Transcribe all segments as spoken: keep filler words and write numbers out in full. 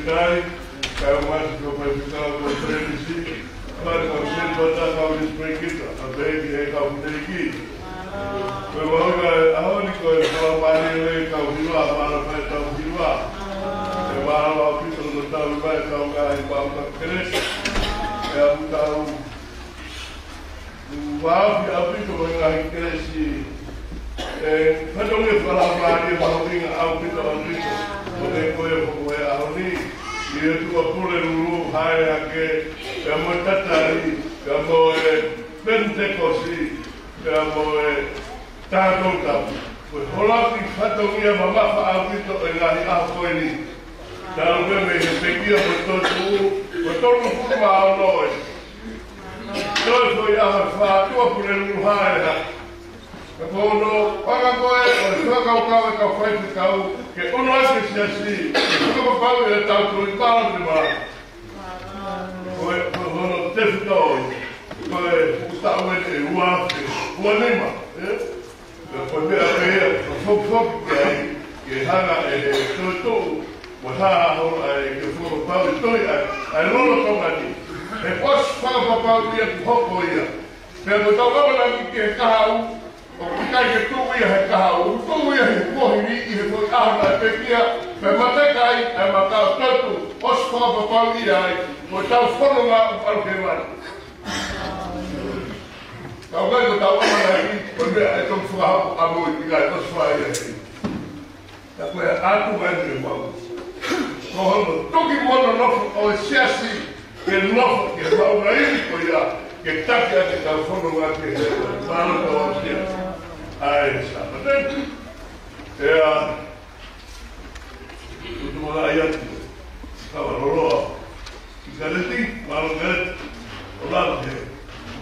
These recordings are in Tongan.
Kai, kau mai ki he kau faifekau, kau perenisi, mai kau seni pata, kau legislator, kau pehē ki he kau fiteki. Ko e mahuʻinga e ʻaho ni ko e fakamālō e kau hiva, mālō e kau hiva. ʻE mālō ʻaupito ʻetau hiva, ʻetau ngaahi pau ka kelesi. ʻE ʻaupito ʻUluaki ʻaupito ko e ngaahi kelesi. ʻE, fatongia fakamālō mahuʻinga ʻaupito ʻaupito. Ko e ko e ko e ʻaho ni. ʻI he ʻOtua Pule Lulu, Haʻele Hake, pea mo e Tatali, pea mo e Penitekosi, pea mo e Taʻu Tapu. Ko e ʻuluaki fatongia mamafa ʻaupito ʻo e ngaahi ʻaho ko eni. Talu pē mei he pekia mo e toetuʻu, ko e tolungofulu mā ono ē. Toe foʻi ʻaho ʻe fā, ʻOtua Pule Lulu, Haʻele Hake. Ka ko hono ʻuhinga ko ē ʻo e fakakaukau ʻa e kau faifekau ke ʻunu ʻaki e siasi, ke fakapapauʻi ʻetau tui pālanimala. Ko e, ko hono tefitoʻi, ko e fuʻu taʻu eni ʻe ua afe ua nima, ē? Pea ko e meʻa pē ia, ka fokifoki ki ai, ke hanga ʻe he toetuʻu, mo e hā holo ai, ke fakapapauʻi e tui ʻa e, ʻa e lolotonga ni. He ʻosi fakapapauʻi ia kuo hoko ia. Pea ko ʻetau ʻamanaki ki he kahaʻu, ʻoku ʻikai ke tuʻu ia he kahaʻu, ʻoku tuʻu ia he kuohili ʻi he foʻi ʻaho naʻe pekia, pea mate ai ʻa e maka ʻo e toetuʻu, ʻosi fakapapauʻi ai, ko ʻetau fononga ʻoku ʻalu ki hēvani. Ka ʻoku ʻikai ko ʻetau ʻamanaki, ko e meʻa ʻe toki fakahoko ʻamui, ʻikai, ʻosi fai ia he. Ka ko e ʻatu mai ke mau. Ko hono tuki mo hono nofo ʻo e siasi, ke nofo, ke mau ngai ko ia, ke taki ʻaki ʻetau fononga ki he mālō ʻo e siasi. ʻAi, Sāpate. ʻEa, tutu ʻa ia, ka ua loloa. ʻIkaleti, mālō ʻIkaleti, ʻo lalo he.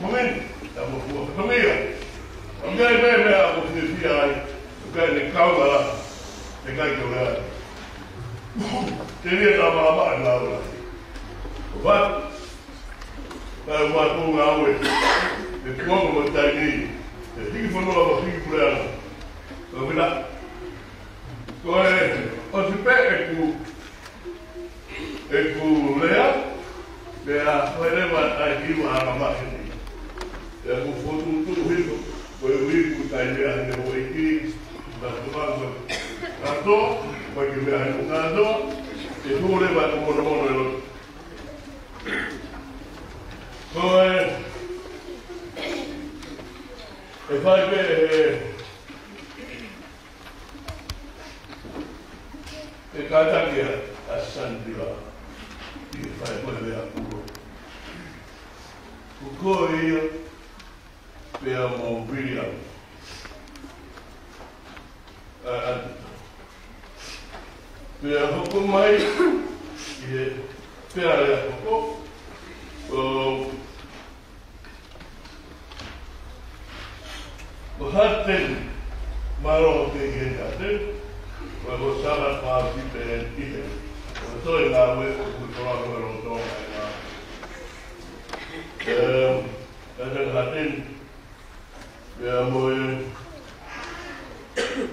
Momeni, ta mo fua fatongia. ʻOku ʻi ai pē meʻa ʻoku fiefia ai, ʻoku ʻi ai e kau ala, ʻe ʻikai ke ʻoua. Te ria ta māmā e ngāue. ʻO fat, ka e mātou ngāue, e kuonga mo e taimi, e hiki fonua mo hiki puleʻanga. Ko e pina, ko e, ʻosi pē ʻeku ʻeku lea, pea fai leva ai ki ua anga mahi ni. Pea ʻoku fokotuʻutuʻu hifo, ko e uiku kai lea he houʻeiki, ka tuka ko e kātoa, ko e ki mea he kātoa, ʻe tuʻu leva ʻeku monomono ʻi loto. Ko e, ʻe fai pē he ʻE kātaki ʻa Sandila ʻi he fai ko e lea kulo. Ko koe ia pea mo William. ʻA, ʻa, pea hoko mai ʻi he pea lea hoko. ʻO Ko Haten, mālō ke ʻi he Haten, ko e ko Sāmata Pāsipe ʻi he, ko toe ngāue, ko e ko la ko e loto, ʻa e ngā. Em, Haten, Haten, ia mo e,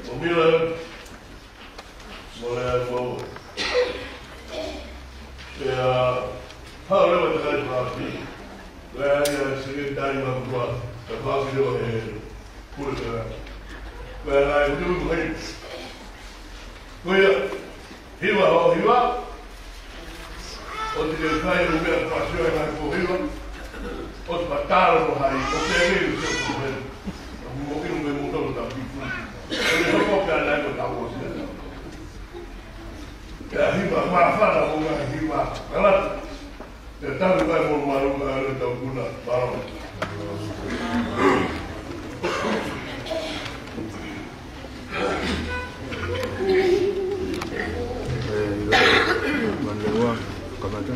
mo Mila, Mole ai mo. Pea, hau leva te kai pāti. Pea ia seketali ma kua. Ka pāti leva he pule pea. Pea ngai kutu kuhei. Ko ia, hiva ho hiva. ʻO te ke kai ʻo meʻa pāti ʻo e ngai ko hiva. ʻO te patala mo hai, ʻo te ke ʻi se ko hai. Mo inu me mo tau ta piku. ʻO te hoko pea nai ko tau o sia. Pea hiva, māfana mo ngaahi hiva, kalata. Pea talu mai mo maru ka ale tau kuna, mālō. Kamata.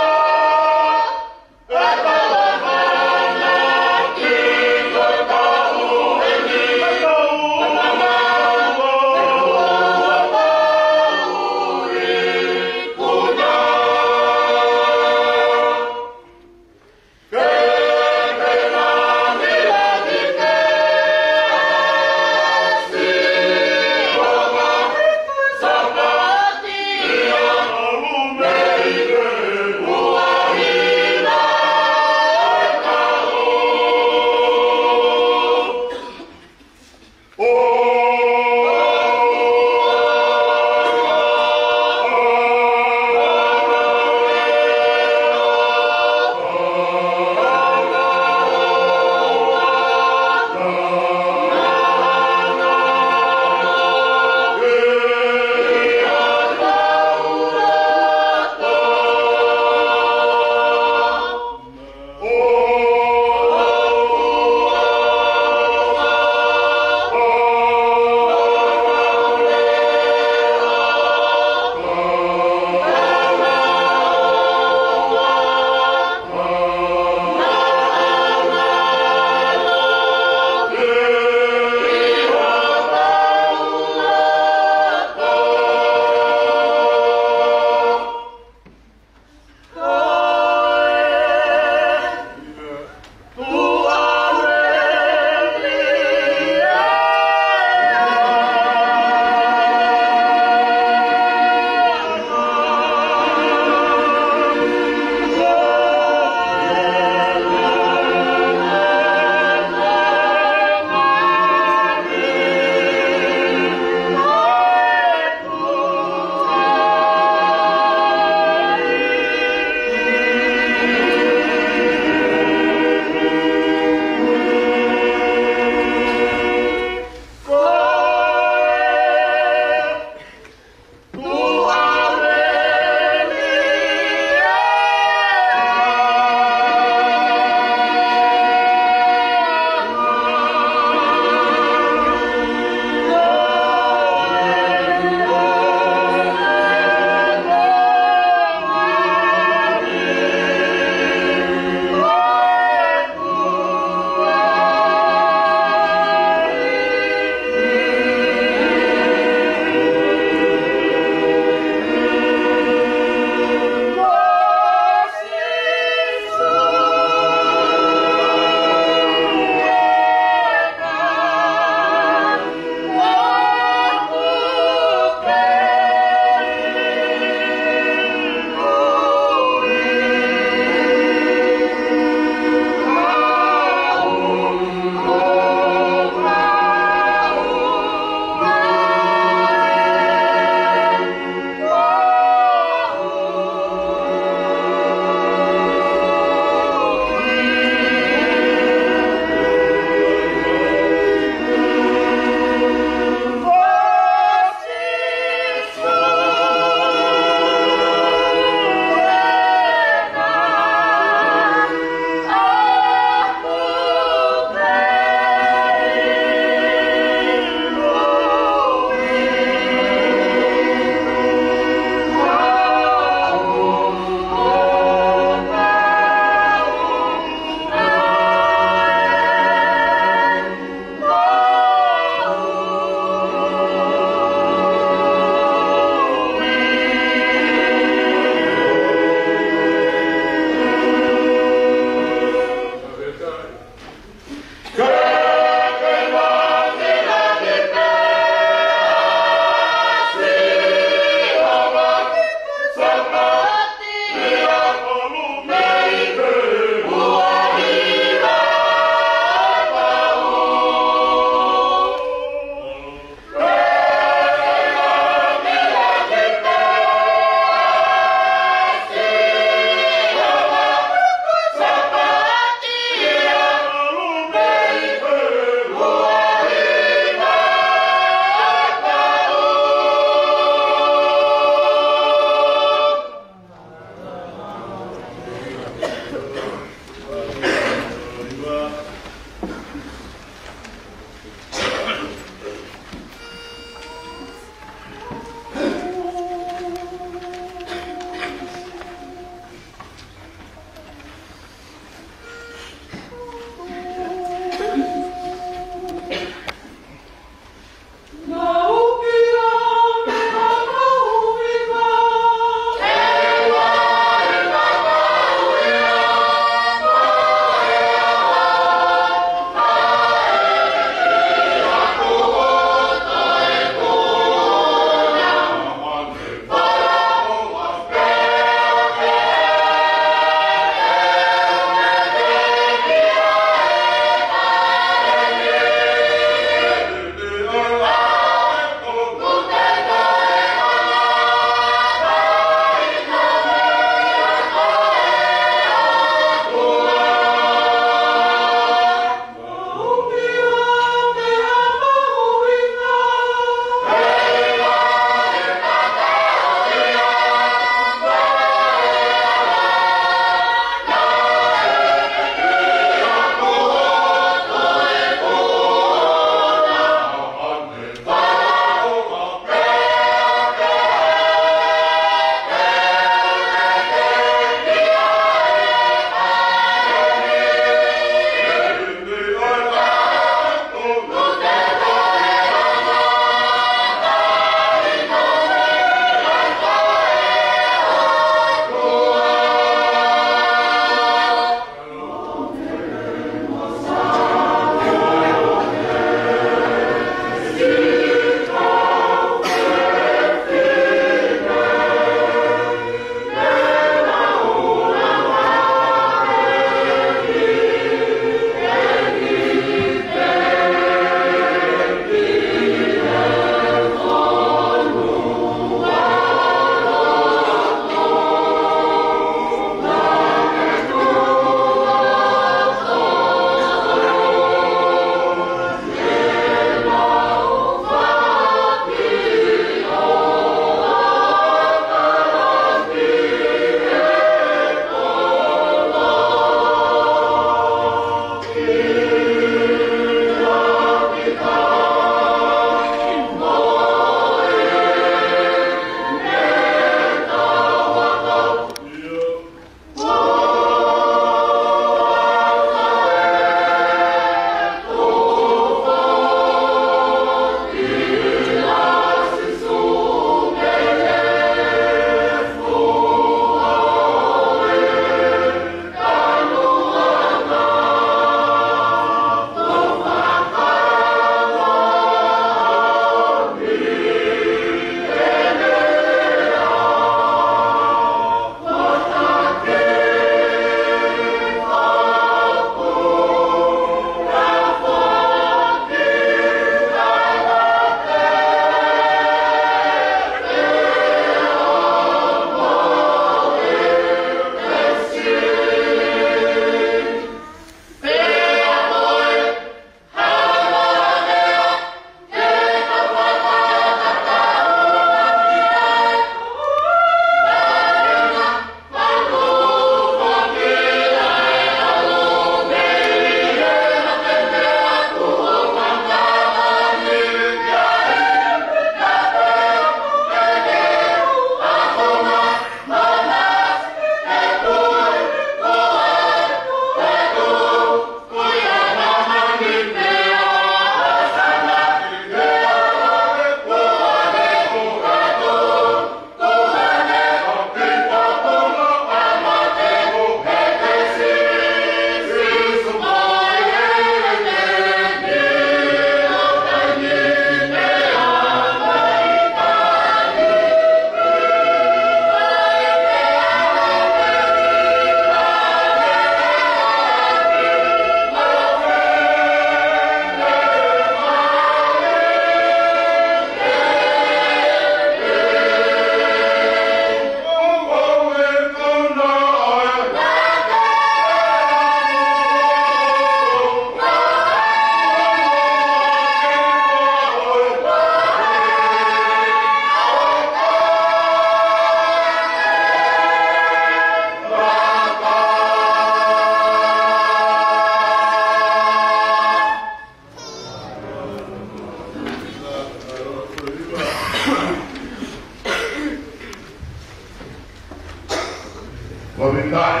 Tae,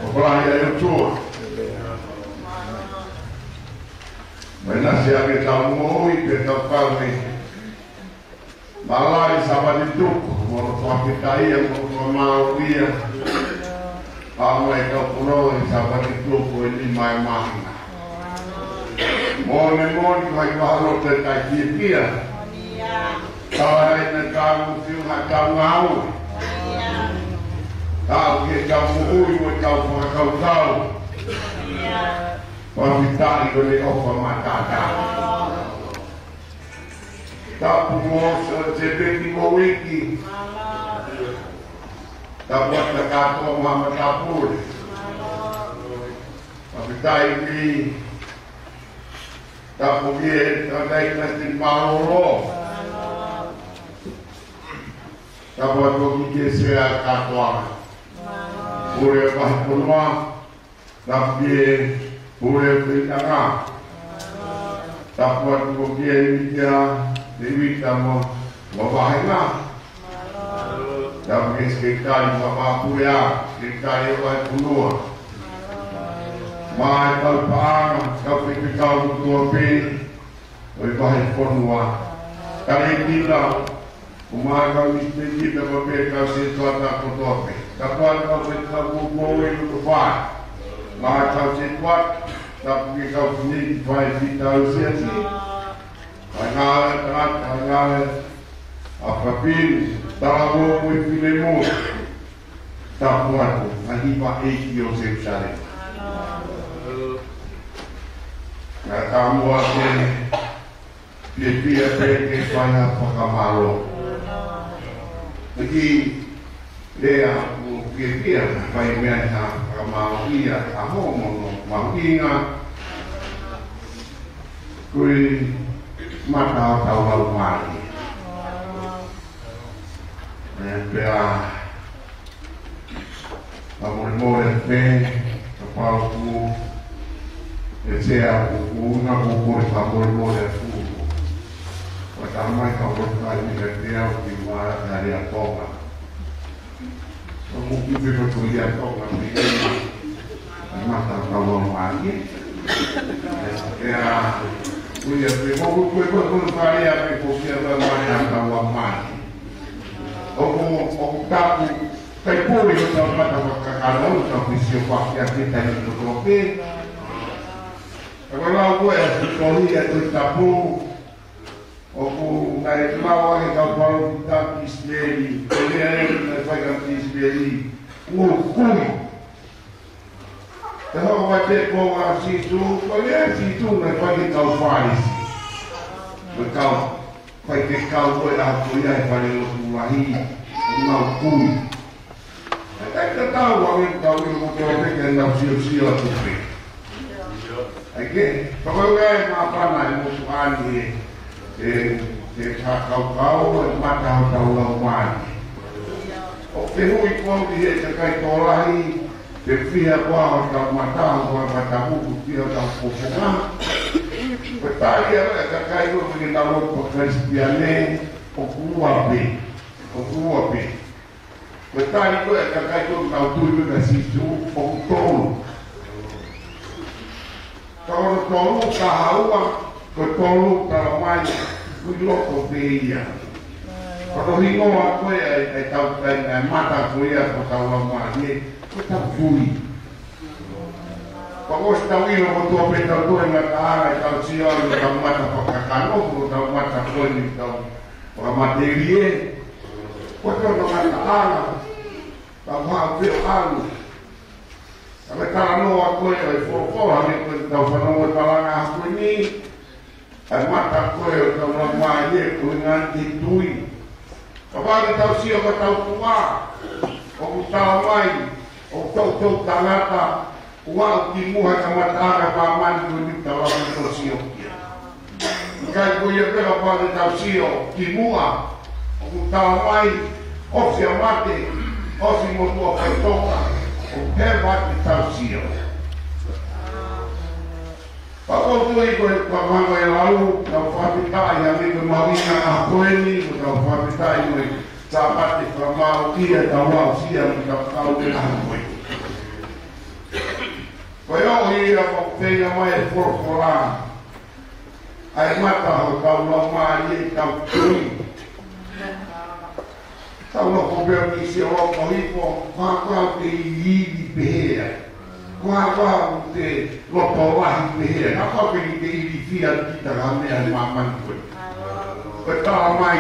ʻoku lahi ʻa e ʻOtua. Mai na se ake tau moʻui, pea tau kau mei Mālai Sāpate Tupu, mo hono fakafetaʻia, mo hono mālōlō ia. ʻA mai kau pono ʻi Sāpate Tupu ʻi he nima ʻo e māhina. Moʻoni moʻoni ko hai mahalo te kai fiefia. Tau ai na tau fiu ha tau ngāue. Tau ke tau moʻui mo tau fakakaukau. Fakafetaʻi ko e ʻofa matātaha. Tapu mo so se peki mo wiki. Tapu atu kātoa mo e matāpule. Fakafetaʻi ki tapu ki he tangataʻeiki mālōlō. Tapu atu ki he sea kātoa. Pule vahefonua. Tapu ki he pule feinanga. Tapu atu ki he meʻa, Tēvita mo e vāhenga. Tapu ki he sekelitali mo e pule, sekelitali ʻo e vahefonua. Mo e kau paʻanga, kau faifekau kotoa pē ʻo e vahefonua. Kau leʻo, ʻo mākau ni te ki te mo pē kau sētuata kotoa pē. Tapu atu ki he kau faifekau kotoa pē ʻi loto fale. Mākau sētuata, tapu ki he kau fefine ki he faifekau sētuata. Faingāue tangata, faingāue ʻa fafine, talavou mo e finemui. Tapu atu, ngaahi hiva ʻeiki ʻo Selusalema. Naʻa tau ō atu ke fiefia pē ke fai ha fakamālō. Ki he lea ʻoku fiefia, fai mei ai ha fakamālō ia ʻa hoʻomo no mahuʻinga. Ko e mata ʻo tau laumālie. ʻE, pea, fakamolemole pē, kapau ʻoku ʻi ai ha sea ʻoku, ʻoku ʻuhinga ʻoku ou kole fakamolemole atu. Ua tamai ka ua kai ni ka te au ki ua ka ria Tonga. ʻOku ou kiʻi pē ko ia Tonga pē ia. ʻE mata ʻo tau laumālie. ʻE, ʻe, ʻa, ko ia pē, ko, ko, ko, ko, ko, pare a pē ko ia ʻa e mata ʻo tau laumālie. ʻOku, ʻoku tapu, kai puli ʻo tau mata fakakakano, ʻo tau fisiofaki ʻa e taimi kotoa pē. Ka ko e lau ko ē ʻa e hisitōlia ʻo e Tohi Tapu, ʻoku ngali lau ʻa e kau palōfita ki ʻIsileli, ko e lea eni naʻe fai kia ʻIsileli, ʻoku kui. Te hoko mai pē ko ʻa Sīsū, ko e lea ʻa Sīsū naʻe fai ki he kau Fālesi. Ko e kau, fai ki he kau ko ē ʻa ko ia he fale lotu lahi, ʻoku nau kui. ʻIkai ke tau ʻa e kau ʻilo kotoa pē ke nau siosio atu pē. ʻAi ke, pea ko e ʻuhinga ia ʻoku māfana e motuʻa ni he, he, he fakakaukau, ʻe mata ʻo tau laumālie. ʻOku ke hui koe ki he kakai tokolahi, ke fiha koā hotau mata, hotau mata muku, fiha hotau fofonga. Ko e tali ia ʻa e kakai ko ē ke nau lotu Kalisitiane, ʻoku ua pē, ʻoku ua pē. Ko e tali ko ē ʻa e kakai ko ē ʻoku nau tui ko ē kia Sīsū, ʻoku tolu. Ka ko hono tolu, taha ua, ko e tolu, tala mai, ʻoku ʻi loto pē ia. Ko hono hingoa ko ē ʻa e, ʻa e tau tai, ʻa e mata ko ia ʻo tau laumālie, ko e tau tui. Pea ʻosi tau ʻilo kotoa pē ʻe tautolu e ngataʻanga ʻetau sio ʻa hotau mata fakakakano, hotau mata ko eni ʻetau fakamatelie. Ko e tau ngataʻanga, tau hao pē ʻo ʻalu. Ka ko e talanoa ko ē ʻo e folofola, hangē ko ʻetau fanongo he malanga ko eni, ʻa e mata ko ē ʻo tau laumālie ko e ngaahi tui. Kapau te tau sio ki hotau tuʻa, ʻoku tala mai, ʻoku toutou tangata, ʻoku aʻu ki muʻa he kamataʻanga ʻo e māmani ko eni ʻoku tau ʻalu ʻo sio ki ai. ʻIkai ko ia pē kapau te tau sio ki muʻa, ʻoku tala mai, ʻosi ʻa mate, ʻosi motuʻa faʻitoka, ʻoku hē mate tau sio. Pea ʻoku ou tui ko e, ko e manga e lau, tau fakafetaʻi hangē ko e mahuʻinga ʻaho ko eni, ko ʻetau fakafetaʻi mo e Sāpate fakamālō ʻi heʻetau aʻusia mo ʻetau kau he ʻaho ko eni. Ko e ʻuhinga ia ʻoku feinga mai e folofola, ʻa e mata hotau laumālie ke tau tui. Tau nofo pē ʻo sio ʻo loko hifo, ko e hā ʻoku te iliili pehē ai? Ko e hā ʻoku te loto lahi pehē ai? Ko e hā ʻoku te ilifia kita he meʻa ʻi māmani ko ē? Ko e talamai,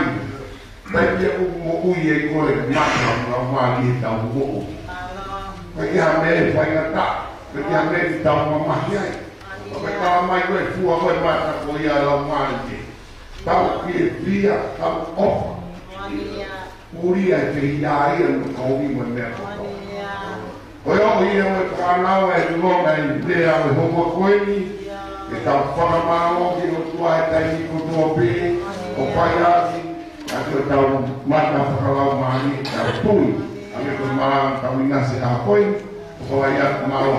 ʻikai ke u moʻui ʻe koe, mata hotau laumālie ke tau moʻui. ʻIkai ke ʻi ai ha meʻa ʻe faingataʻa, ʻikai ke ʻi ai ha meʻa ke tau mamahi ai. Ko e talamai ko e fua ko e mata ko ia ʻa e laumālie. Tau fiefia, tau ʻofa. Puli ʻa e fehiʻa ia mo e kovi mo e meʻa kotoa. Ko e ʻuhinga ia mo e fānau ʻa e lona ʻi he ʻaho ko eni, ke tau fakamālō ki he ʻOtua he taimi kotoa pē, ʻo fai ʻaki, ʻaki hotau mata fakalaumālie, tau tui, ʻa e ko e malanga tau ʻinasi ʻa ko ē, ʻo fai atu mālō.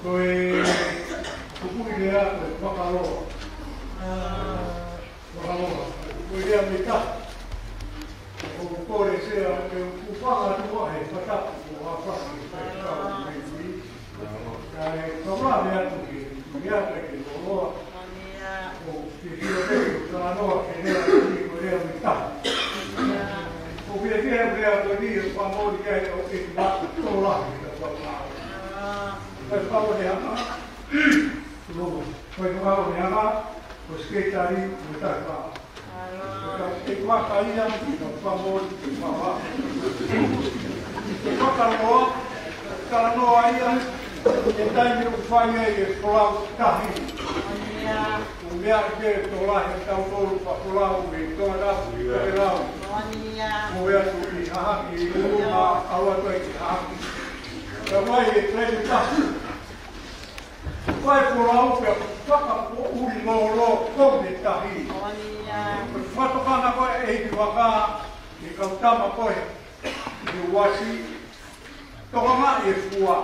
Ko e tupu ʻi he ako e fakaloa. Fakaloa. Ko ia me ta. ʻOku ou kole Sea ke u hūfanga atu ʻi he fatapu ʻo ʻAfasi ke kau mai ni. Kae kau lave atu ke, ke atu ke loloa. ʻOku ou fiefia pē ʻi he talanoa ke lea ko eni ko e lea me ta. ʻOku ou fiefia he lea ko eni ʻoku fakamoʻoni ki ai ʻa e ʻEiki Maʻa Tokolahi ʻi he tau pau. Kae kau he hanga. Lō. Kae kau he hanga. Ko e sekelitali mo e taha. ʻE kau, ʻe kau ka ia, ʻe kau fakamoʻoni, ʻe kau ʻa. ʻE kau ka loa, ka loa ia, ʻe taimi ʻoku fai ai e folau tahi. ʻO meʻa ke tokolahi ʻe tautolu fakafolau mei Tongatapu ki Tokelau. ʻO meʻa tu i hahaki i ʻolunga, ʻalu atu ai ki hahaki. Ka mai e taimi tahi. Fai folau pea fakapoʻuli lōlō ko e tahi. Ko e fakatokanga ko ē ʻa e ʻeikivaka ki he kau tama ko ē ʻi he uasi, tokangaʻi e fua.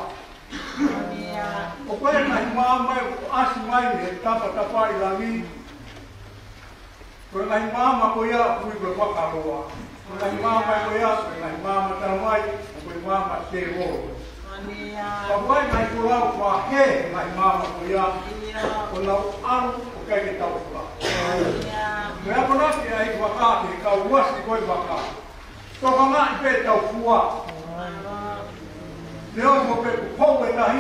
ʻOku ʻi ai e ngaahi maama ʻoku ʻasi mai he tapatapaʻi langi. Ko e ngaahi maama ko ia ʻoku ui ko e fakaloa. Ko e ngaahi maama ko ia, ko e ngaahi maama talamai, ko e maama tēvolo. Ka ʻoku ʻi ai e ngaahi folau faʻahi he ngaahi maama ko ia, ʻoku nau ʻalu ʻo ʻikai ke tau folau. Ko e akonaki ʻa e ʻeikivaka ki he kau uasi ko ē vaka. Tokangaʻi pē ʻetau fua. Neongo pe kuo hou e tahi,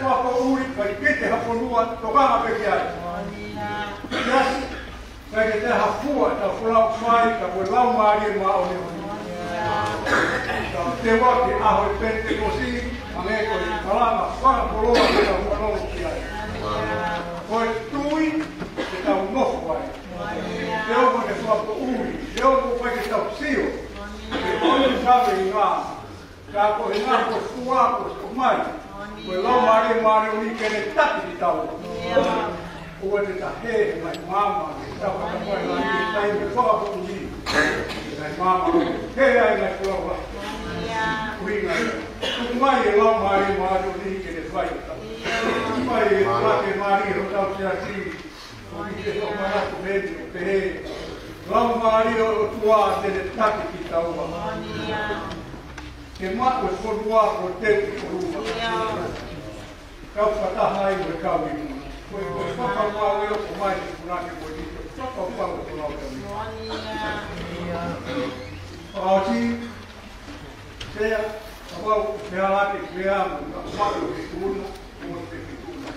fakapoʻuli, ʻikai ke ʻi ai ha fonua, tokanga pē ki ai. Yes. ʻIkai ke ʻi ai ha fua, ʻetau folau fai, ka ko e Laumālie Māʻoniʻoni. Ka te ua ke ʻaho e Penitekosi, hangē ko e malanga fakakoloa ke tau fanongo ki ai. Ko e tui, ke tau nofo ai. Neongo e fakapoʻuli, neongo ʻikai ke tau sio. Ke ʻomi kaveinga. Ka ko e ngaahi ko e fua ko e ʻomai. Ko e Laumālie Māʻoniʻoni ke ne taki kitaua. ʻOua te ta hē he ngaahi maama, ke ta fakapai ngaahi taimi fakapoʻuli. Ngaahi maama, hē ai ngaahi folau. ʻUhinga ia. Tuku mai e Laumālie Māʻoniʻoni ke ne fai ʻo tau. Tuku mai e Laumālie Māʻoniʻoni hotau siasi. ʻOku ʻi he fakamanatu mei te pehē, Laumālie ʻo e ʻOtua te ne taki kitaua. Ke maʻu e fonua ko e teu ki ʻolunga. Kau fakataha ai mo e kau inu. Ko e, ko e fakapapau ʻe ʻomai he punake ko eni, ko e fakapapau ʻe lau kami. Fakaʻosi, Sea, kapau ʻe ala ke pea mo ka maʻu ke tuna, mo ke tuna.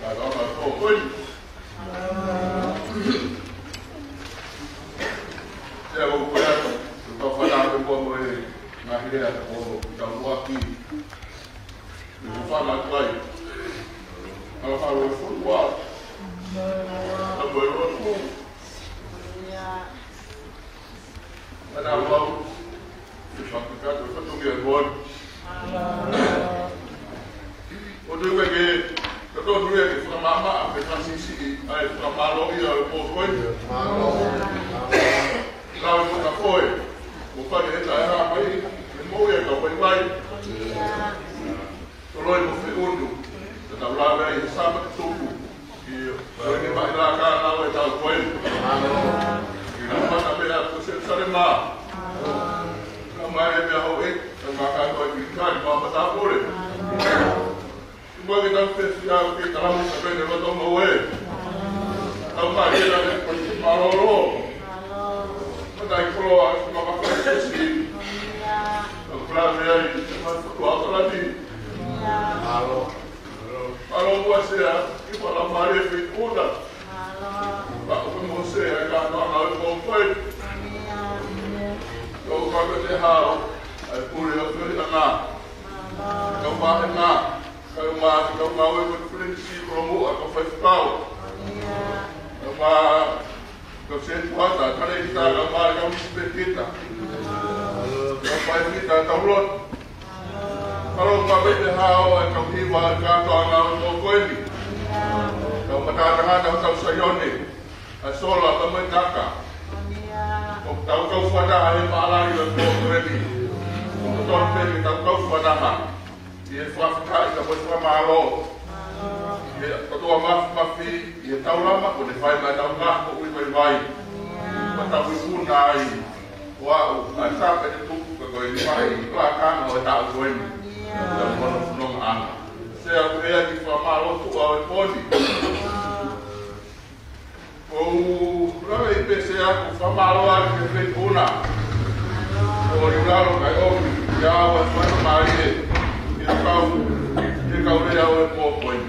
Ka ʻoku ʻi ai e pō ko eni. Te u kole atu, te u fakafanongo mo e ngaahi lea kuo tau ʻoatu. Te u fakafanongo atu ai. Ka ʻoku ʻi ai e fonua. Ka ko e lotu. Ana mau, ke fakakakato, ke fatongia e moana. ʻO te uke ke, ka tō nui ke fakamaʻamaʻa, ke fakasiʻisiʻi, ʻa e fakamālō ia ʻo e pō ko eni. Lau e fakafoe, ʻo fai e taʻehāmai, ke mou ia ka vaivai. Toloi mo Feʻunu, ka tau lave ai he Sāpate tupu. ʻIo, ko eni mai la ka lau e tau ko eni. ʻI he mata mea ko Selusalema. Ka mai e meʻa hou e, ka maka ko e ki kai ma mata pole. Mo ke tau fefia ke tau mo ka pene loto mo e. Tau mai e la e ko i malolo. Mata i koloa, ma ka ko e sisi. Tau lave ai, ma ko a kalani. Mālō. Mālō muʻa Sea, ke fakalau mālie e Feituʻuna. Mālō. Pea ko Mōsese, ʻa e kātoanga ʻo e pō ko eni. Tau ka ko e te hao, ʻa e pule ʻo e feohiʻanga. Mālō. Kau māhena, kau mā, kau ngāue ko e Felenisi, Kolomuʻa, kau faifekau. Kau mā, Kau sētuata, kau talēkita, kau mālō, kau misipēkita. Kau faifekau, kau lotu. Mālō, kau pē te hao, ʻa e kau hiva, ʻa e kātoanga ʻo e pō ko eni. Kau matātangata, kau Saione. ʻA e sola, kau mai taka. ʻOku tau kau fakataha he mālali ʻo e pō ko eni. ʻOku totonu pē ke tau kau fakataha. ʻI he fakafetaʻi ka mo e fakamālō. ʻI he ʻOtua Māfimafi, ʻi he taulama, kuo ne fai mai ʻetau ngaahi moʻui vaivai. Mo ʻetau ikuna ai, ʻo aʻu, ʻa e Sāpate tupu, ka ko e ni mai, lakanga ʻo e taʻu ko eni. Tau kono funonga ana. Sea, ʻoku ʻi ai e kiʻi fakamālō tuʻa ʻo e pō ni. ʻOku ou lave ʻi pē Sea ʻoku ou fakamālō atu ki he Feituʻuna. ʻOku ou lalo kai ʻomi, ʻi he ʻaho ʻo e faingamālie, ʻi he kau, ʻi he kau lea ʻo e pō ko eni.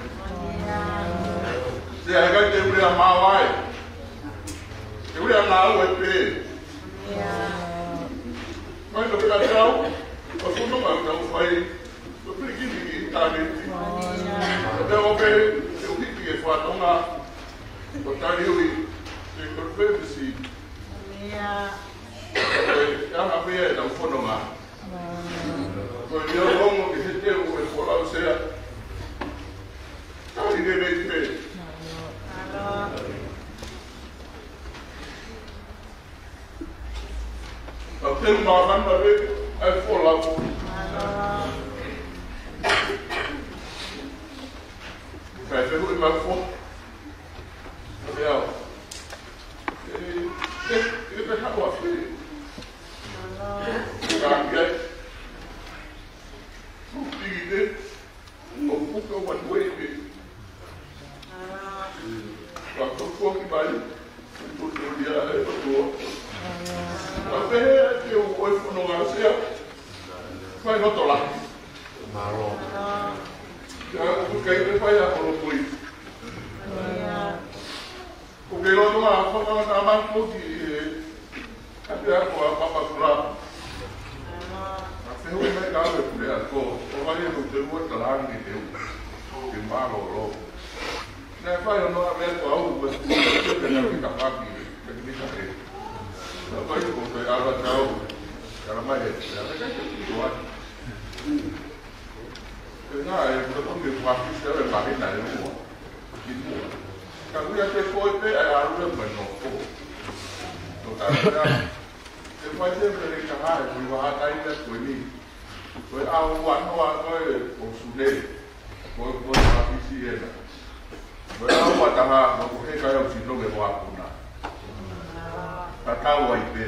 Sea, ʻikai te u lea maʻu ai. Te u lea ngāue pē. Mai no pela tau, ʻo funu mai tau fai. Ko e pilikimi ki ʻitāniti. Ko te o pē, te u hiki e fatongia. Ko tali ui, te ko fevisi. Ko e anga pē e tau fononga. Ko e ia longo ke he te u e folau Sea. Tali ke mei pē. Ka te u māfana pē, ʻa e folau. Ka e fehuʻi mai fo. Ka te au. E, e, e pe hawa fi. Ka ki ai. Ku pigi te. ʻO puka ua nue pē. Ka ko ko ki mai, ko ko ia e ko ko. Ka pehē ʻa e ke u ʻoi fono ngā Sea. Fai no tola. Mālō. Ia, ko kai te fai a kolo kui. ʻOku ke loto ʻa fakaʻamanaki ki he, ʻa te ako ʻa Papa Kula. ʻA fehuʻi mai ka ʻave pule ako, ʻo vai e te ua talangi te u, ke mālōlō. Naʻe fai hono ʻave ako au, ko e te te te te te kapaki, te te te te. Naʻe fai ko te ala tau, ala mai e, ala kai te te te te. Pea naʻe, ko te kongi kuafi se ʻave mahina e ua. Ki muʻa. Ka ui a te koe pē, ʻa e alu e mai no ko. No ka ui a. Te mai te mele ka hae, kui wa hatai me kui ni. Ko e au ua noa ko e o sune. Ko e, ko e a pisi ena. Ko e au ua taha, no ko he kai au sino me hoa kuna. Ka tau ai pē.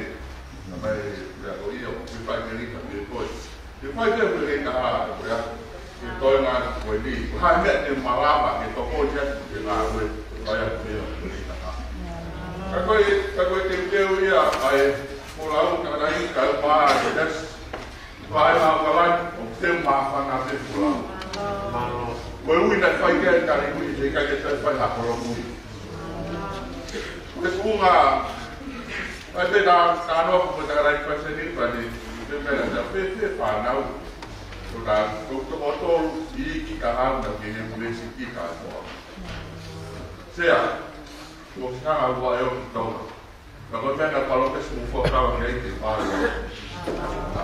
Na mai, ia ko ia, kui fai ke lika, me koe. Ke fai ke ue ka ha, ue a, ke toe ngā koe ni. Ko hai meʻa te malava, ke toko ia, ke ngā ue, ke fai a koe ia, ue ka ha. Ka koe, ka koe te teu ia, ai, ko lau ka nai, ka mā, ke das. Ko ai mā kalai, ʻo te mā fana te ko lau. Mālō. Ko e ui naʻe fai ki ai e tali kui, he ʻikai ke toe fai ha koloa kui. Ko e tuʻunga, ʻai pē tā, tā noa ko e tā rai fai seni, pea ne, pē pē tā, pē, pē fānau. Ko tā, ko, ko, ko tolu, ʻi ki ka hau na ke he mesi ki ka toa. Sea, ko sanga ua e o ki Tonga. Ka ko tena palo ke sumu fua kau ke ai te palo.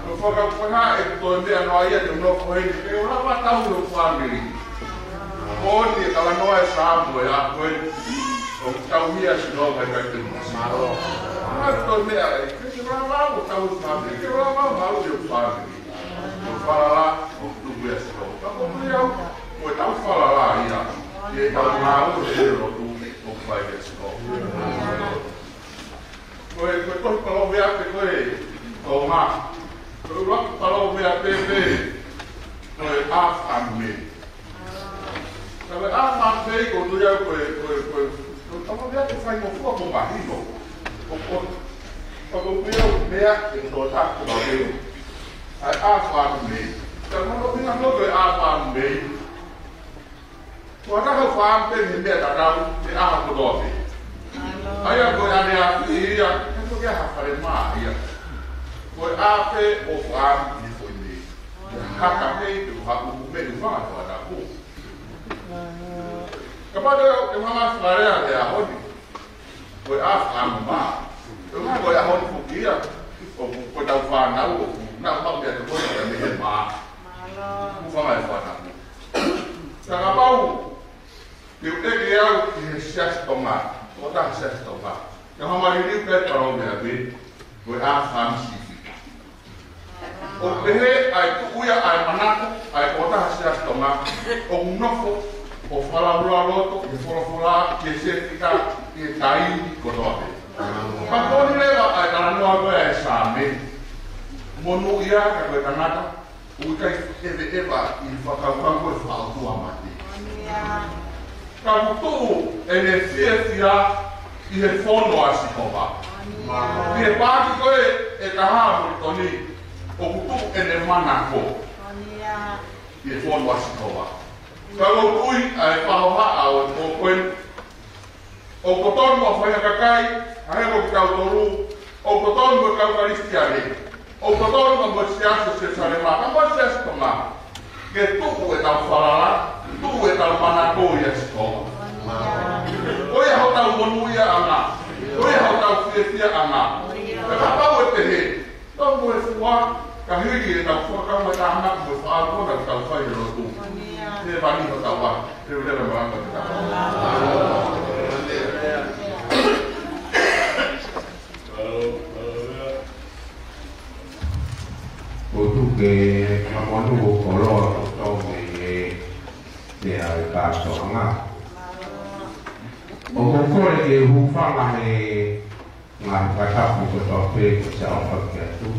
Ko fua kau ko ha e ko e meʻa noa ia te nofo heni. Ke ora wa tau no fāmili. Ko ni e kala noa e sāmo e a ko e. ʻO tau mia si no kai kai te mo. Malo. Ko e meʻa e. Ke ora wa o tau fāmili. Ke ora wa mau te fāmili. Ko falala, ʻo tuku ia si no. Ka ko ni au, ko e tau falala ia. Ke tau mau te lotu, ʻo fai ia si no. Ko e, ko e tohi Palōveape ko e Tonga. Ko e ʻuluaki Palōveape pē, ko e ʻa fāmili. Ka ko e ʻa fāmili ko e tui au ko e, ko e, ko e, ko e Palōveape faingofua mo mahino. Ko, ko, ko, ko e meʻa e tō taku ma veu. ʻA e ʻa fāmili. Ka ko e ʻuhinga ko e ʻa fāmili. Ko e taha fāmili he meʻa tatau, he ʻaho kotoa pē. ʻA ia ko e ʻaneafi ia, he ko e ʻaho fale mā ia. Ko e ʻa pē ʻo fāmili ko e meʻa. Haka pē, ko e haku meʻa ʻi fanga fānau. Kapau te u, te u hanga fale a le ʻaho ni. Ko e ʻa fāmili mā. Ko e mā, ko e ʻaho ni foki ia. ʻO ko e tau fānau, ʻo na ma meʻa te ko e meʻa he mā. Ko fanga e fānau. Ka kapau, te u ʻeke au ki he Siasi Tonga, ko ta Siasi Tonga. Ka hama liliu pē Palōveape, ko e ʻa fāmili sifika. ʻO pehē ʻa e tuʻu ia ʻa e manako, ʻa e ko ta Siasi Tonga, ʻo nofo, ʻo falaulauloto, ʻi he folofola, ki he sefika, ʻi he taimi kotoa pē. Ka ko ni leva ʻa e talanoa ko ē ʻa e Saame, monūʻia ka ko e tangata, ʻoku ʻikai eveʻeva ʻi he fakakaukau ko e fakaʻotua mate. Ka ʻoku tuʻu ʻene fiefia ʻi he fono ʻa Sihova. ʻI he paaki ko ē ʻe taha mo Toni, ʻoku tuʻu ʻene manako ʻi he fono ʻa Sihova. Ka ʻoku ui ʻa e faʻohaʻa ʻo e pō ko eni, ʻoku totonu ʻa e faʻahinga kakai, ʻa e ʻoku tau tolu, ʻoku totonu ʻa e kau Kalisitiane, ʻoku totonu ʻa e Siasi ʻo Selusalema, ʻa e Siasi Tonga. Ke tuʻu ʻetau falala, tuʻu ʻetau manako ʻia Sihova. Ko ia hotau monūʻiaʻanga, ko ia hotau fiefiaʻanga. Ka kapau ʻe pehē, tau mo e fua, ka hili ʻetau fua kau mai tāhanga mo e fua kau na tau fai lotu. He vani hotau wa, he vile me malanga te tau. ʻOku tuku ke mamonū ʻo koloa ʻo tau mei he te ai kātoanga. ʻOku ou kole ke hūfanga he ngaahi fakatapu kotoa pē kuo tau ʻofa ki ai atu.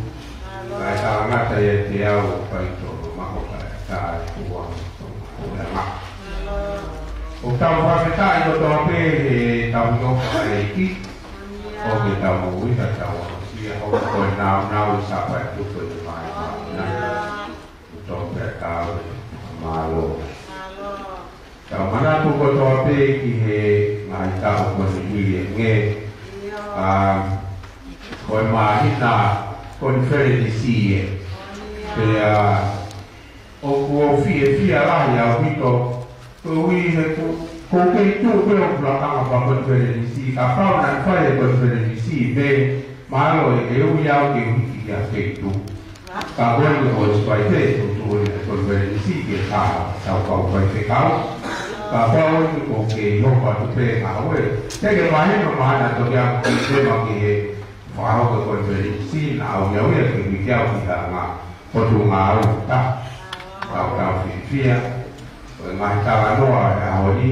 Kae talangata ʻiate au ʻo fai tonu mako kae tā e kuo anga tonu ko e anga. ʻOku tau fakafetaʻi kotoa pē he tau ʻofa ʻEiki. ʻOku ke tau moʻui ka tau aʻusia. ʻOku ko e nāunau ʻi Sāpate Tupu ʻi he māhina. Tau pē tau mālō. Tau manatu kotoa pē ki he ngaahi taʻu kuo hili ange. ʻA, ko e māhina konifelenisi ē. Pea ʻoku ou fiefia lahi ʻaupito. Ko ui he ko, ko kei tuʻu pē ʻo pulakanga pa konifelenisi. Kapau naʻe fai e konifelenisi pē. Mālō e ke ui au ke hiki ki ha kei tuʻu. Ka ko e ko e sipai pē, ko tuʻu e konifelenisi ke tā, tau kau faifekau. Ka ko e ko ke ʻi hopa tu pē ka ue. Te ke mahino mahana toki au ki te ma ki he fakahoko konifelenisi, naʻa au ia au ia ke mi ke au ki ha ngā. Ko tu ngā au ta. Tau tau fiefia. Ko e ngaahi talanoa ʻo e ʻaho ni,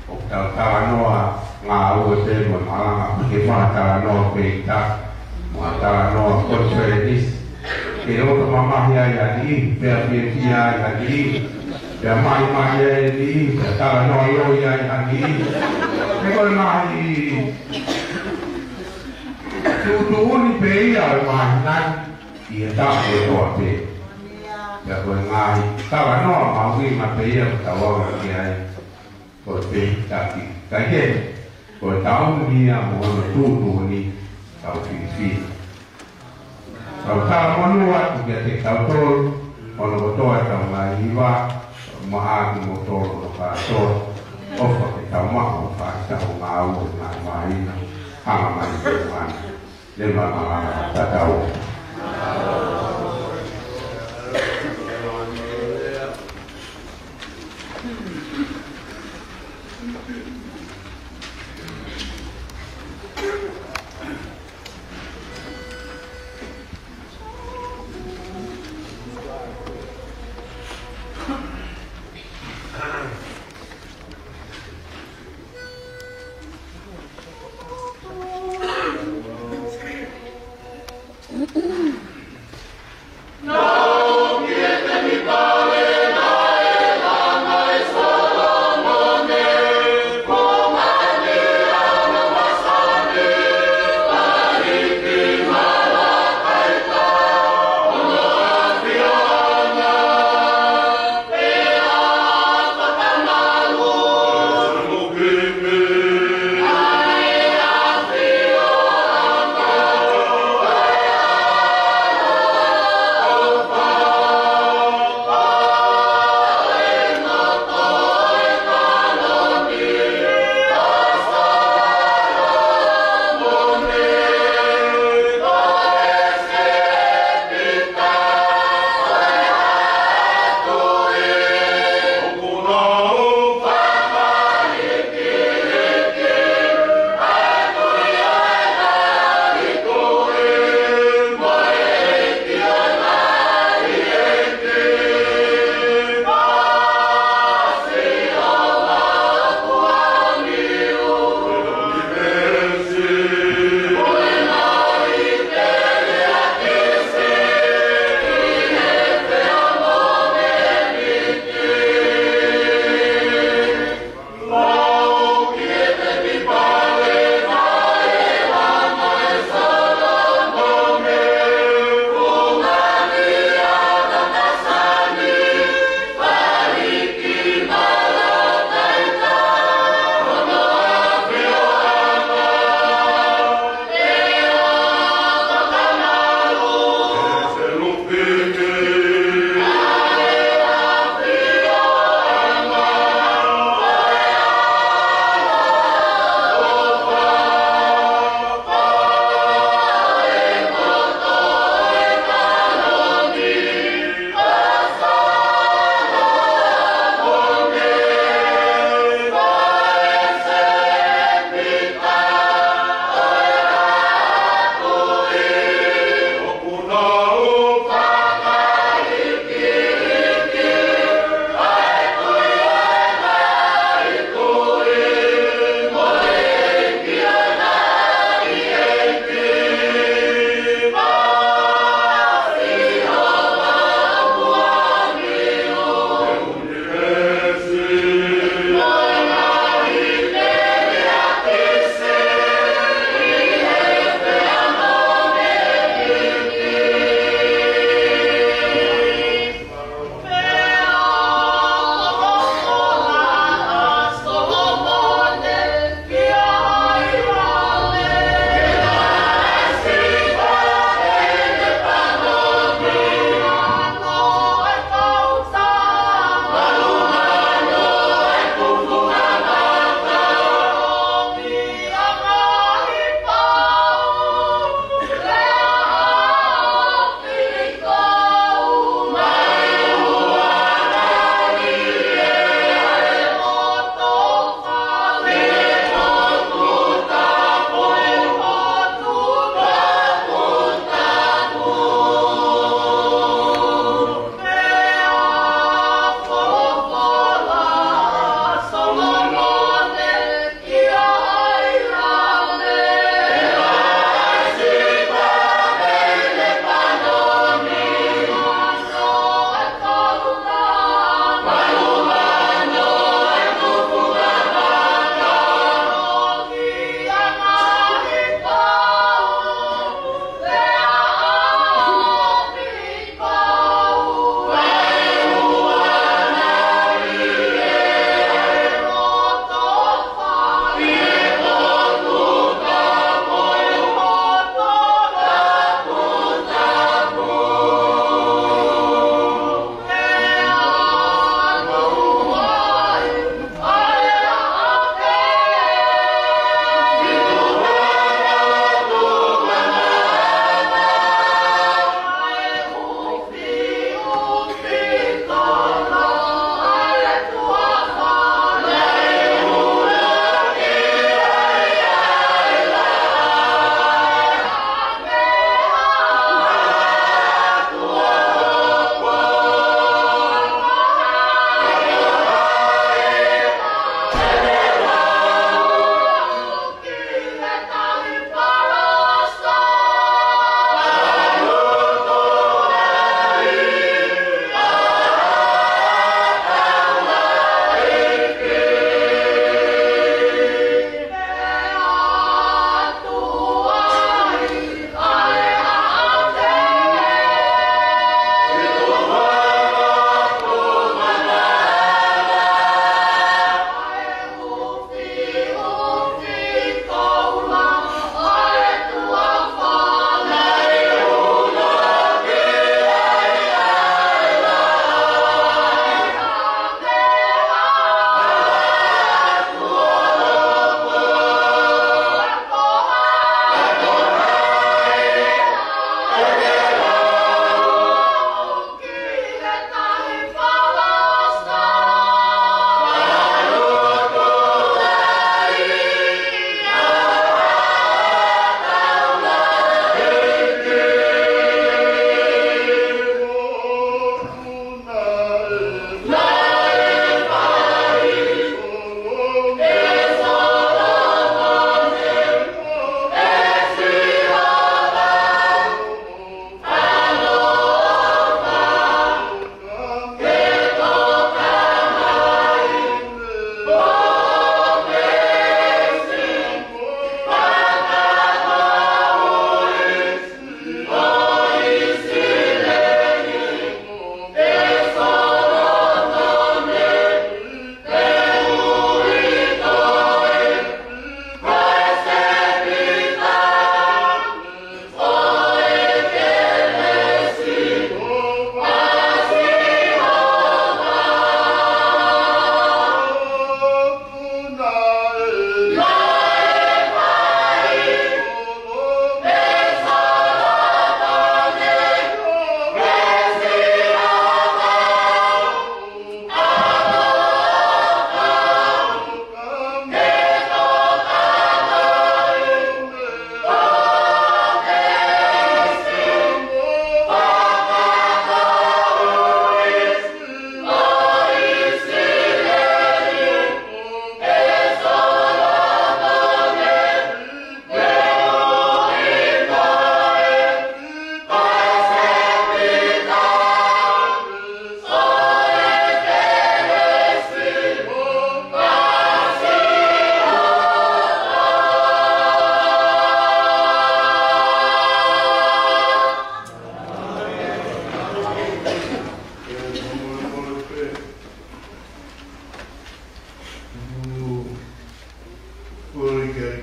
ʻoku tau talanoa ngāue pē mo e malanga, ke fakatalanoa pē ʻi ta, mo e talanoa konifelenisi. Ke loto mamahi ai ha niʻihi, pea fiefia ai ha niʻihi, pea mahimahi ai ha niʻihi, pea talanoa loi ai ha niʻihi. He ko e ngaahi tuʻutuʻuni pē ia ʻo e māhina ni, ʻi he taʻu kotoa pē. Pea ko e ngaahi talanoa mahuʻinga pē ia ʻoku tau ʻalu ki ai, ko e pehē taki. Ka ke, ko e taʻu ni ia mo hono tuʻutuʻuni, tau fiefia. Tau talamonū atu kiate kitautolu, hono kotoa ʻetau ngaahi hiva, maʻa kimoutolu hono kātoa, ʻofa ke tau maʻu ʻa e faʻahitaʻu ngāue naʻe māhina, hanga mai ki he mana. Leva malanga tatau.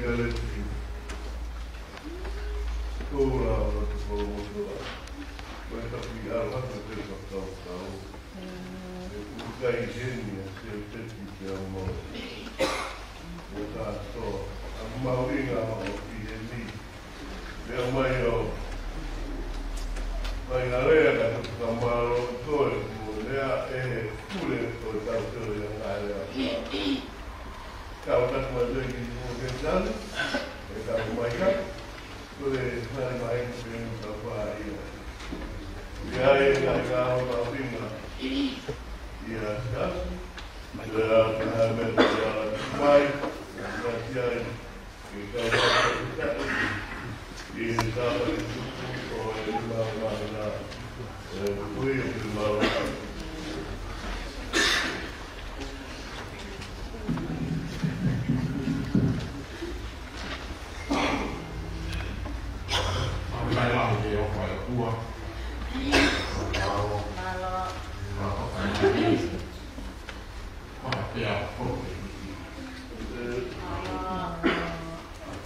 Leti. Ko e lau ʻa e tokolomotua. Ko e taki ʻalu hake te fakakaukau. ʻE ʻukai heni ʻa e teti te amo. ʻE kātoa. ʻA mau inga ʻo ʻi heni. Pea mai ʻo mai ʻa lea ka te fakamālō koe mo lea ʻe pule ko e tau te o ia ngā lea. Kau taku mai pē ki mo ke tanu, ʻe kau mai ka, ko e fai mai ke mo ka pa ia. Ia e ka ka o ka pinga. Ia ka, ia ka me ia mai, ia ia.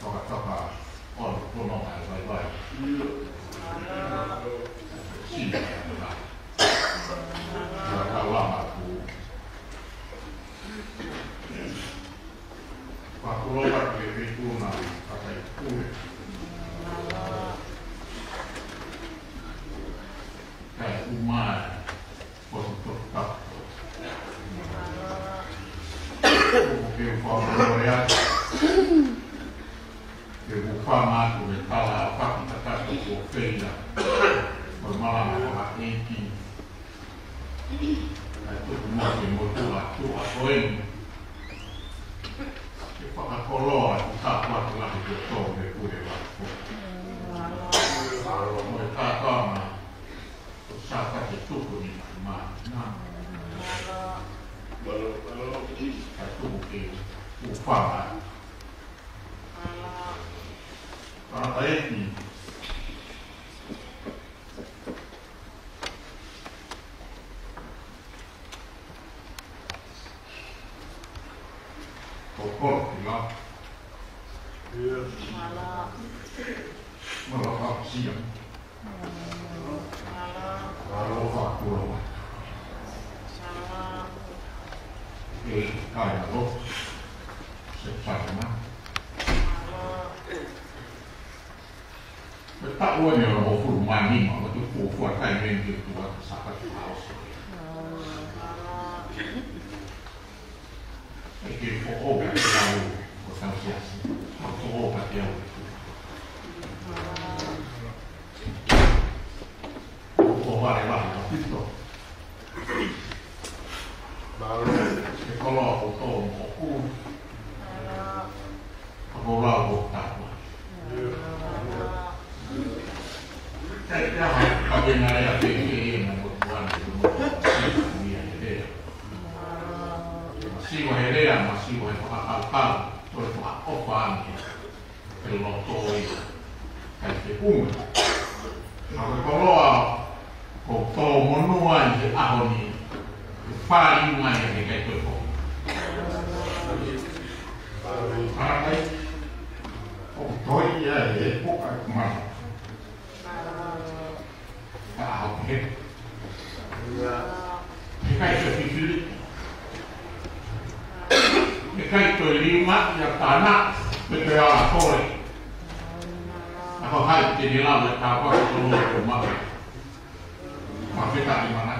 Fakataka ʻo e fononga ʻa e vaivai. Sina ʻa e fononga. Fakataka ʻo e fononga. Fakataka ʻo e fononga. Fakataka ʻo e fononga. Kae ʻumaʻā ʻa e potu tokotoko. ʻOku ou fakamālō atu. Ke u hūfanga atu he tala ʻa e fakataha kuo feila. Ko e malanga ʻa e ʻEiki. ʻA e tuku mai ke motuʻa tuʻa ko eni. Ke fakakoloa atu tāpuaki lahi ke tō he pule vako. Mo e tātanga. Ko Sāpate tuku ni mai. Ka tuku ke u hūfanga. Tangataʻeiki. Ko Kolokila. Mālō. Mālō, Fakasia. Mālō, Fakasia. ʻE, kāinga. Se tāna. Ko e taʻu eni ʻe hongofulu mā nima, ʻoku fuofua taimi eni ke tuʻu atu Sāpate Fakaʻosi. ʻE ke foʻou ʻa e lau ʻo tau siasi. Foʻou ʻa e lau. ʻO vale vale ʻaupito. Mālō. Ke koloa ʻo tō moʻoku. Ka ko lau ʻo tāpua. Kai te aha, ka ke ngare a te ke e na ko tuana, ko mo ko ia he lea. Masiva he lea, masiva he fakakaukau, ko e fakaʻofa ange. Ke loto ia. Kai te unga. Ka ko e koloa, ʻoku ou tō monū ai he ʻaho ni, ʻe fāinga ia he kai toe ko. Hākai, ʻoku ou tō ia he puka kumana. Ka ʻaho ke. He kai toe fifili. He kai toe liunga ia tāna, pe toe ala kore. ʻA ko hai te ne lau e tāpuaki ko loa ko maka. Mafeta i mana.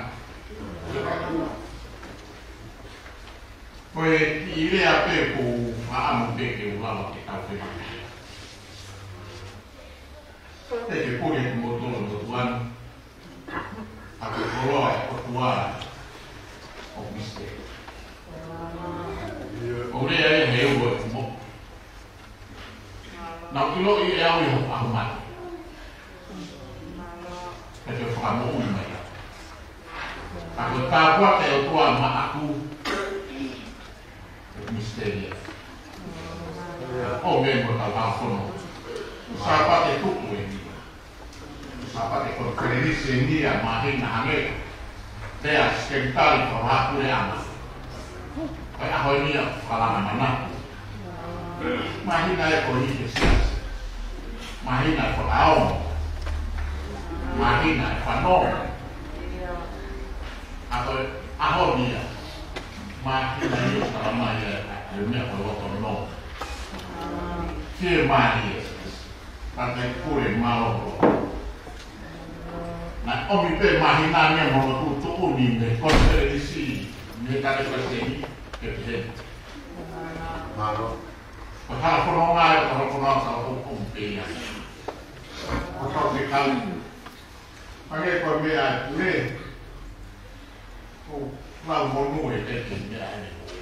Ko e kiʻi lea pē ʻoku ou fakaʻamu pē ke u lava ke tau pē. Te ke pule ki motolo no tuan. ʻA ko e koloa ʻe ʻOtua ʻo Miste. ʻO lea ia he ua ʻi mo. Nau ʻiloʻi ʻe au ʻi hoku ʻaho mate. Ka te fakamoʻui mai. ʻA ko e tāpuaki ʻa e ʻOtua maʻaku. Misiteria. ʻO me mo tau hao fono. Sāpate tuku eni. Sāpate konifelenisi eni ʻa māhina hangē. Pea sekelitali ko Hakuleana. Ko e ʻaho eni ʻa Kalana Manatu. Māhina e ko eni ke siasi. Māhina e fakaongo. Māhina e fanongo. ʻA ko e ʻaho ni ia. Māhina ia ʻoku tala mai ai e meʻa ko e loto nonga. Fiemālie. Pea ʻikai pule mālō. Naʻe ʻomi pē māhina ni mo hono tuʻutuʻuni mei he konifelenisi, mei he kale paseni, ke pehē. Mālō. Ko e halafononga ē, ko e halafononga sa o ʻomi pē ia. Ko e kau ke kau. Hangē ko e meʻa ʻa e pule. Ko e lau monū e teke meʻa ʻa e pule.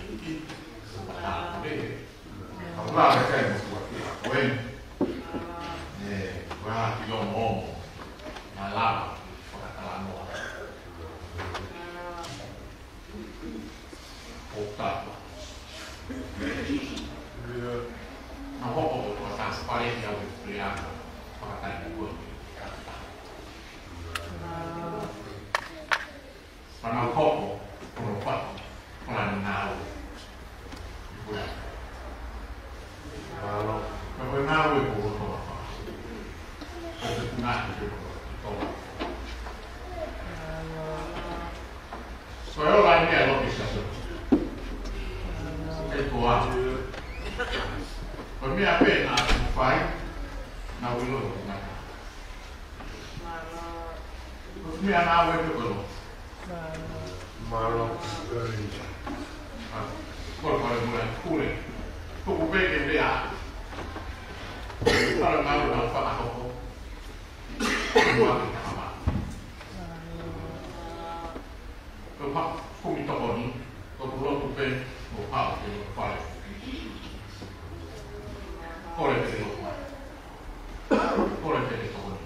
Ko e halafononga. Ka ua ke kai mo tua ki a koe. Ne, ua ki lo mo mo. Na lava, fakatalanoa. ʻO tapa. Na hoko ko tua tapa pale ki au e pule ako. Fakatai mo koe. Fana hoko, ko no pa, palani nau. Pule. Mālō. Ka ko e nau e ko roto a pa. Ko te kuna ke ko roto. So e ola ni a lo ke sa so. E ko a. Ko meʻa pē naʻa ku fai, naʻa ku ʻilo ko ngata. Ko meʻa naʻa ku ʻilo ko lo. Mālō. Ko e pale mula pule. Tuku pē ke meʻa. Pale mau na fakahoko. Ua ke tama. Ko pa, kumi tokoni, ko ku lotu pē, mo pa o ke lo pale. Kole pē lo pale. Kole pē ke tokoni.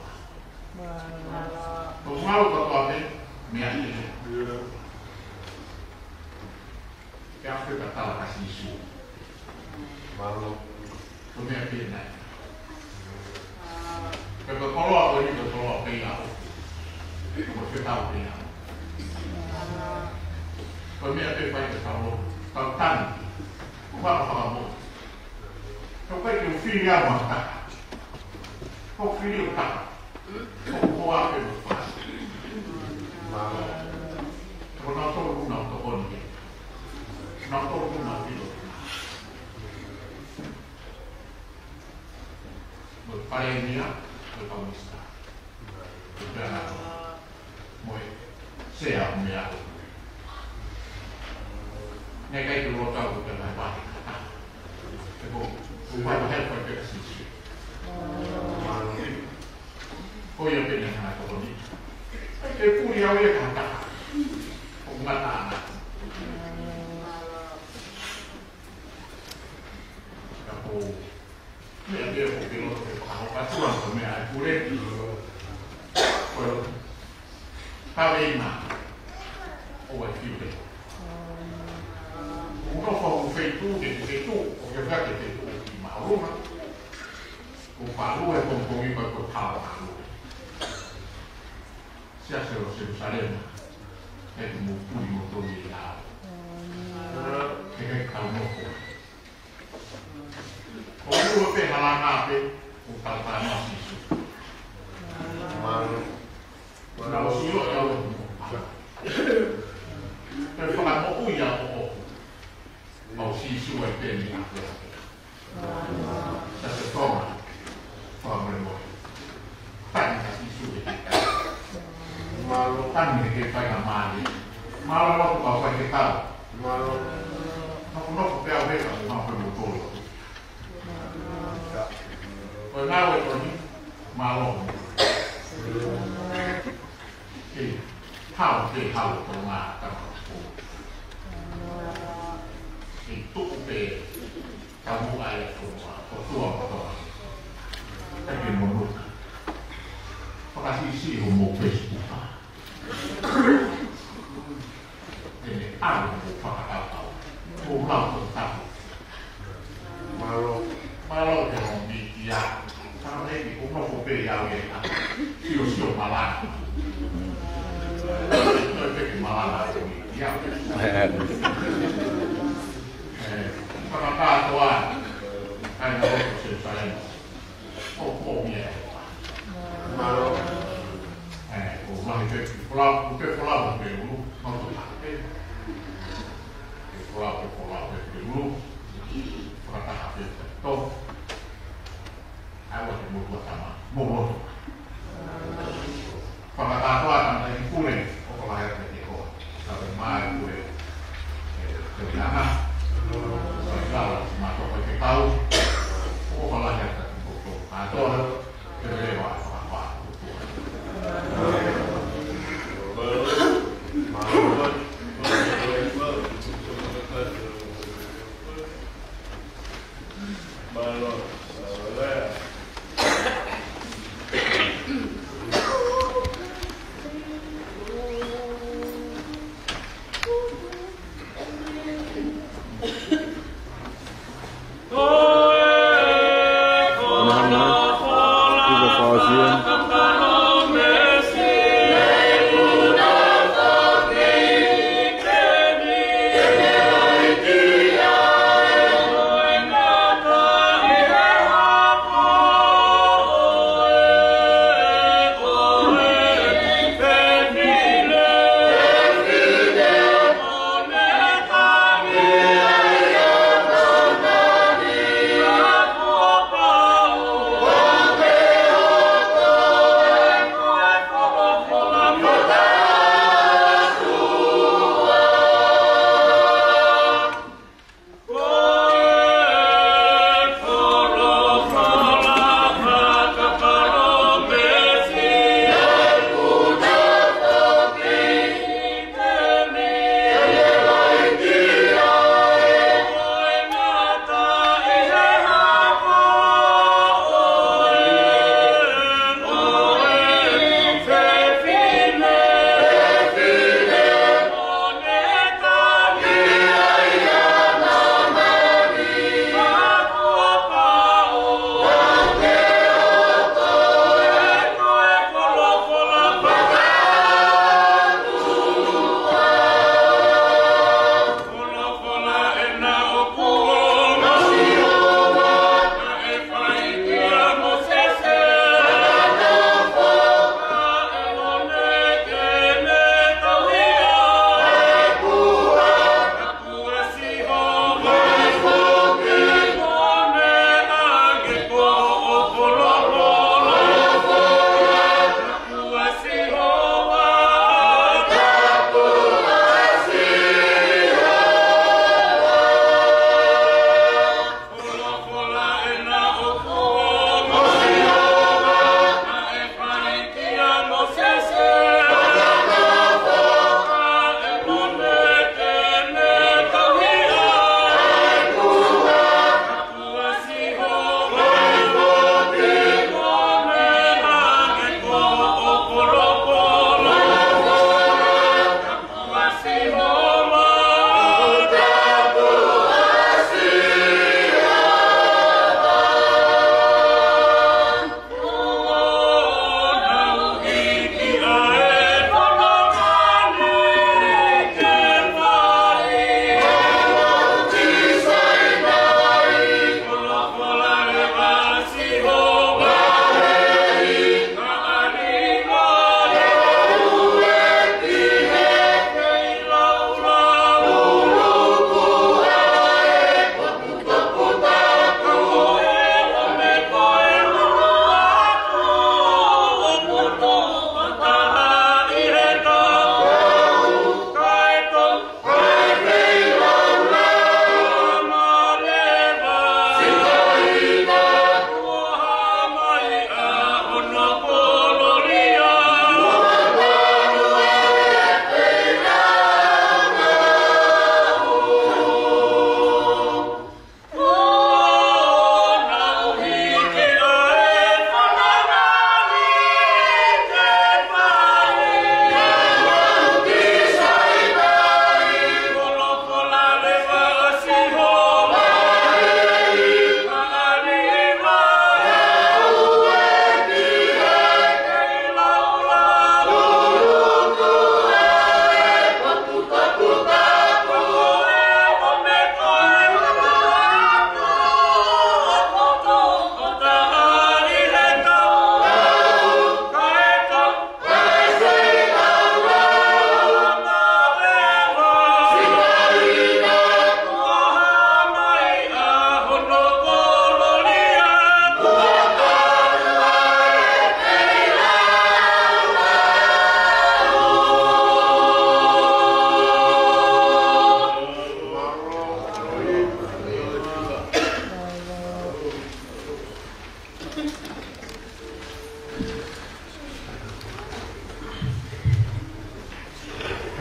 Ko ku ngalo katoa pē, meʻa pē. Ke afe ka tala ka Sīsū. Mālō. Ko meʻa pē nai. Ka ko koloa ko ni ko koloa pē ia o. Ko ke tau pē ia. Ko meʻa pē fai ka tau lo. Tau tani. Ko faka faka mo. Ko kai ke fili a mata. Ko fili o taka. Ko ko a pē mo fasi. Mālō. Ko na tolu na tokoni. Na tolu na filo. Mo e palēmia, mo e kaunista. Mo e pea na mo e sea mo e ako. Ngai kai ke lota ko te ngai pahi. Te ko, ko vai mo help ai peka sisi. Ko ia pē ne hanga tokoni. E puli au ia ka hata. Ko ngata ana. Ka ko meʻa pē ko ke loto ke fakahoko atu ʻa e meʻa ʻa e pule. Ko e loto. Ka veina. ʻO wai fiu pē. ʻO nofo ʻo feituʻu ke feituʻu, ʻo ke fea ke feituʻu ki Maʻolunga. ʻO falu e pongipongi ko e tau falu. Siasi ʻo Selusalema. He te mo puli mo toli e lao. He ke kau nofo. Ko ua pē halanga pē, ʻo kalakana Sīsū. Mālō. Na o sio ia o. Pē fakamoʻui ia o. Mau Sīsū ai pē ni a pē. Sa se tonga. Fakamolemole. Tani ka Sīsū e. Mālō. Tani ke fai ka mali. Mālō loto ka fai ke tau. Mālō. Nofo nofo pē au he ka mo hapa mo tolo. Ko e ngāue ko eni, mālō. Kei hau, kei hau ko ngā tama ko. Kei tuku pē, tamu ai ko ngā, ko tua ko tua. Kei monuka. Fakasisi ho mo Facebook. Ene ʻalu mo fakakaukau. Ko lau ko tapu. Mālō. Mālō te ho mītia. Ka ne ki ko nofo pē ia au e a. Sio sio malanga. Toi pē ki malanga ko mītia. Eh, fakakātoa. Tau, ʻoku lahi ʻa e tau, ʻa e tau, ke leva, ʻa e tau.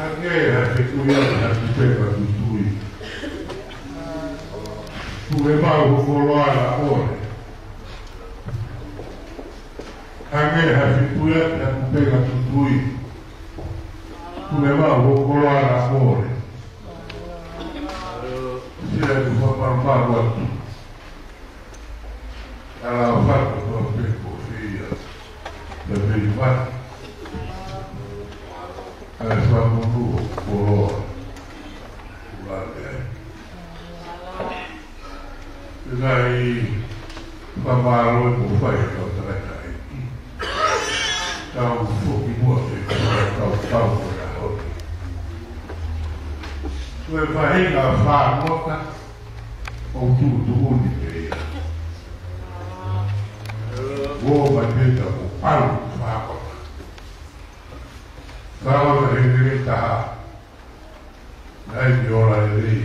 Hangē ha fetuʻu ia ha kupenga tutui. Tuʻu maʻu ho koloa naʻa mole. Hangē ha fetuʻu ia ha kupenga tutui. Tuʻu maʻu ho koloa naʻa mole. Sila tu fapalopalo atu. Ala fatu ko pe ko fia. Te mei fatu. Ala fatu nu koloa. Ua le. Ngai famalo mo fai ko takatai. Tau foki mua ke tau tau ko na ho. Ko e faʻahinga fāmota. ʻOku tuʻutuʻuni pē ia. Uo mai pē ka ko palu fākota. Fākota he lele taha. Nai ki ola lelei.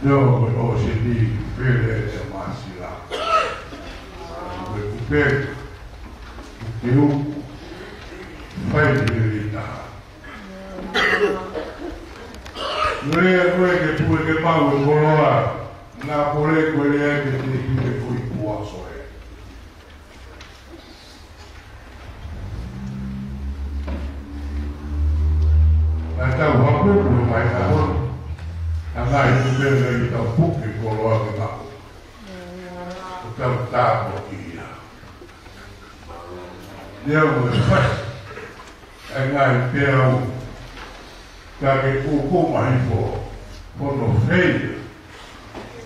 Neo ko ʻOseni pele e masila. Ko e kupe. Kupe uku. Fai he lele taha. Nure ko e ke pue ke mau e koloa. Nga pole ko e lea ke te pue ko i pua soe. Nga tau hapu pue mai ka hon. Nga i kupe nga i tau puke koloa ke mau. Ko tau tāpo ia. Neo mo e fasi. ʻE ngai peau, ka ke kuku mahi fo, fono fei,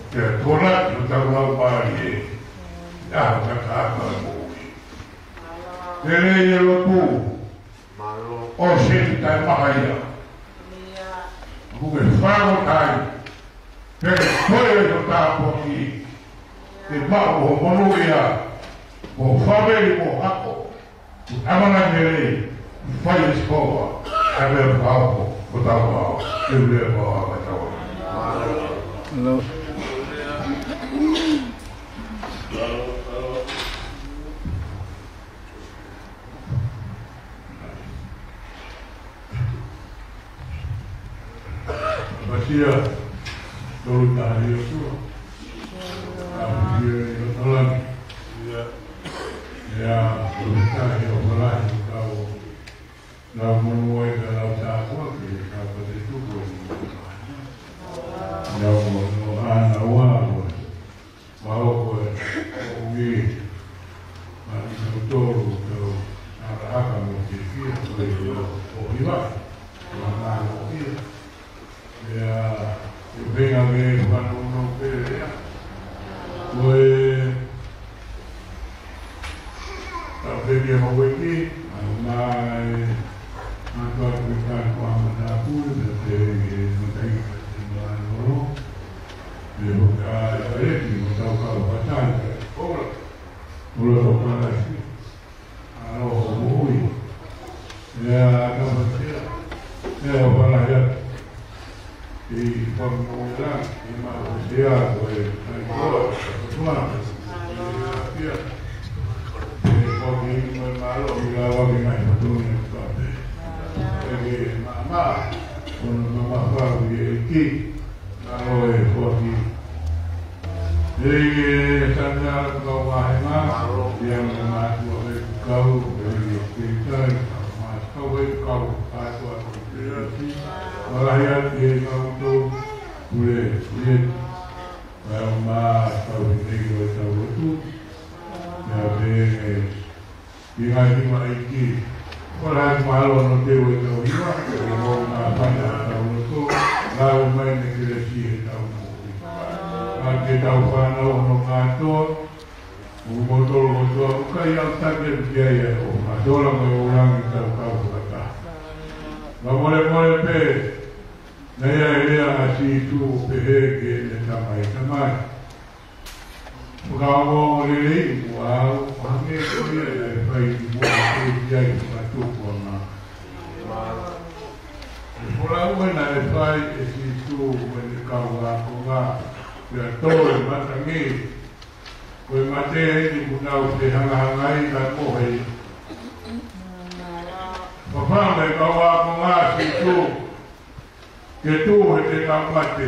ke kona ki tau lau mālie, ʻa ka ka ka moʻui. Lele ia lotu, ʻo se tai maha ia. Kuke faro tai, ke koe ko tāpoki, ke maʻu ho monuia, mo fameli mo hako. Amana mele, fai e sikoa, a mea pao, ko tau pao, e mea pao, a tau. Hello. Pasia, tolu taha ʻi ʻOtua. Pasia ʻi ʻOtua. ʻIa, tolu taha ʻi ʻOtua, kau, kau monū ai ka lau tāpuaki, kau pate tuku ai. Kau monū ana ua, ua. Mau ko e, ʻo ui, ma i tau tolu, tau, aka aka mo te fia, ko e ʻo, ʻo hiva, ma ma ʻo ia. ʻIa, ʻe venga me fano no pe ea. Ko e, tau pe kia mo weki, a ma e, ma tua ko e ka ko a ma ta pule, me te e, ma ta i ka te ma no. Pea ʻoku ʻa e ʻEiki mo tau kau fatai. Ola. Ola tau palasi. ʻAlo ho moʻui. ʻIa ka fatia. ʻIa o palahia. ʻI fakamoʻui la. ʻI ma fatia ko e. ʻAi koa. Koa. ʻIa. ʻE koa ki mo e malo. ʻI la wa ki ngai fatuni. Koa pe. ʻE ke mama. Kono mama fau ʻi e ʻEiki. Kalo e foki. Hei e tana kau vahenga. Ia me mātua e kau, e keitai, mātua e kau, mātua e kau. Walahi atu e kau tō, kule, kule. Wai o mā, kau i tei o e tau lotu. Ia me, Ki ngai ki mai ki. Ko la ki malo no te ue tau iwa, ko mo na fai a tau no ko, la u mai ne kele si he tau mo. Ka ke tau fana o no kato, u mo tolo mo tua, u kai au take u kia ia o, a tola mo e ulangi tau kau kata. Ka mole mole pe, na ia e lea a si tu pe he ke ne tamai tamai. Fakaongo lelei ʻoku ʻalu, hangē ko ia naʻe fai ʻi muʻa ko ia ʻi fakatupu ana. ʻE folau ʻe naʻe fai ʻe Sīsū mo ʻene kau ākonga, pea tō e matangi, ko e mate eni kuo nau fehangahangai ka ko e Fafanga e kau ākonga ʻa Sīsū ke tuʻu he tenga mate.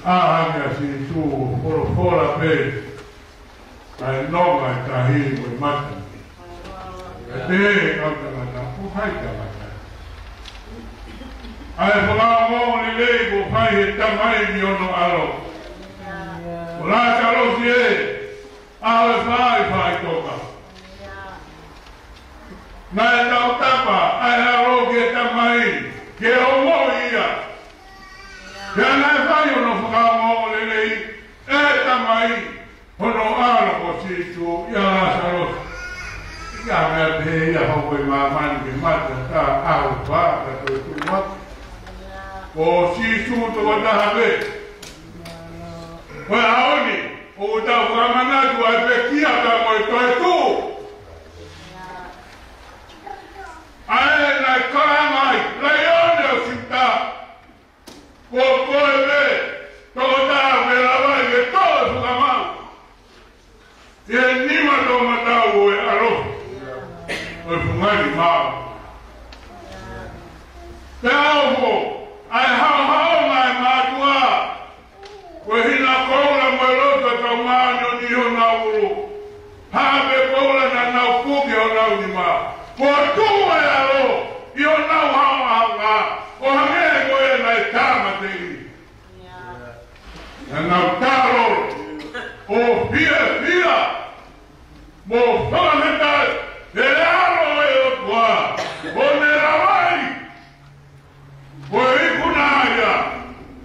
ʻAhani ʻa Sīsū ʻo folofola pē ʻa e nonga ʻo e tahi mo e mate. Pea pehē ʻe he kau tangata, ko hai tangata? ʻA e fakaongoongo lelei kuo fai ʻe he Tamai ki hono ʻAlo. Ko Lāsalosi ē, ʻalu ʻo fai faʻitoka. Naʻe tautapa ʻa e ʻAlo ki he Tamai ke ongoʻi ia. Pea naʻe fai hono fakaongoongo lelei ʻe he Tamai hono ʻAlo ko Sīsū ʻia Lāsalosi. ʻIkai ha meʻa pehē ia, hoko ʻi māmani ke mate ʻo tā ʻaho ʻe fā ka toe tuʻu maʻu. Ko Sīsū tokotaha pē. Ko e ʻaho ni, ʻoku tau fakamanatu ʻa e pekia pea mo e toetuʻu. ʻA ē naʻe kalanga ai, Laione ʻo Siuta, ko koe pē tokotaha ʻoku ke lava ai ke toe fakamaau ʻi he nima toʻomataʻu ʻo e ʻAlo, ʻo e Fungani Māʻolunga. Pea ʻoku ʻi ai e haohaoa ʻa e mātuʻa, ko e hina koula mo e loto ʻo e kau māʻoniʻoni ʻi honau ʻulu. Hā pē koula naʻa nau puke ʻi honau nima, kuo tuʻu e ʻAlo ʻi honau haohaoa, ʻo hangē ko ia naʻe tāmateʻi. Naʻa nau tālolo ʻo fiefia mo fakafetaʻi he ʻAlo ʻo e ʻOtua, ʻo ne lava ai ko e ikuna ia,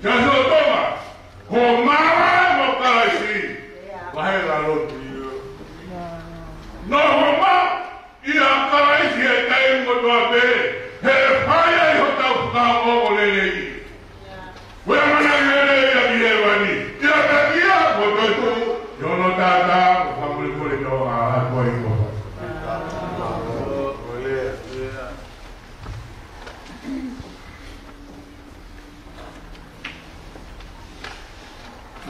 Siasi ʻo Tonga, ko Mālō mo Kalaisi. Vahe lalo. Nofo maʻu ʻia Kalaisi he taimi kotoa pē, he fai ai hotau fakaongoongo lelei. Ko e ʻamanaki lelei ia ki hēvani. ʻIo, pekia mo e toetuʻu, ʻi hono taʻataʻa, ko e fakamolemole ʻa e ʻOtua ʻi he ʻaho ni.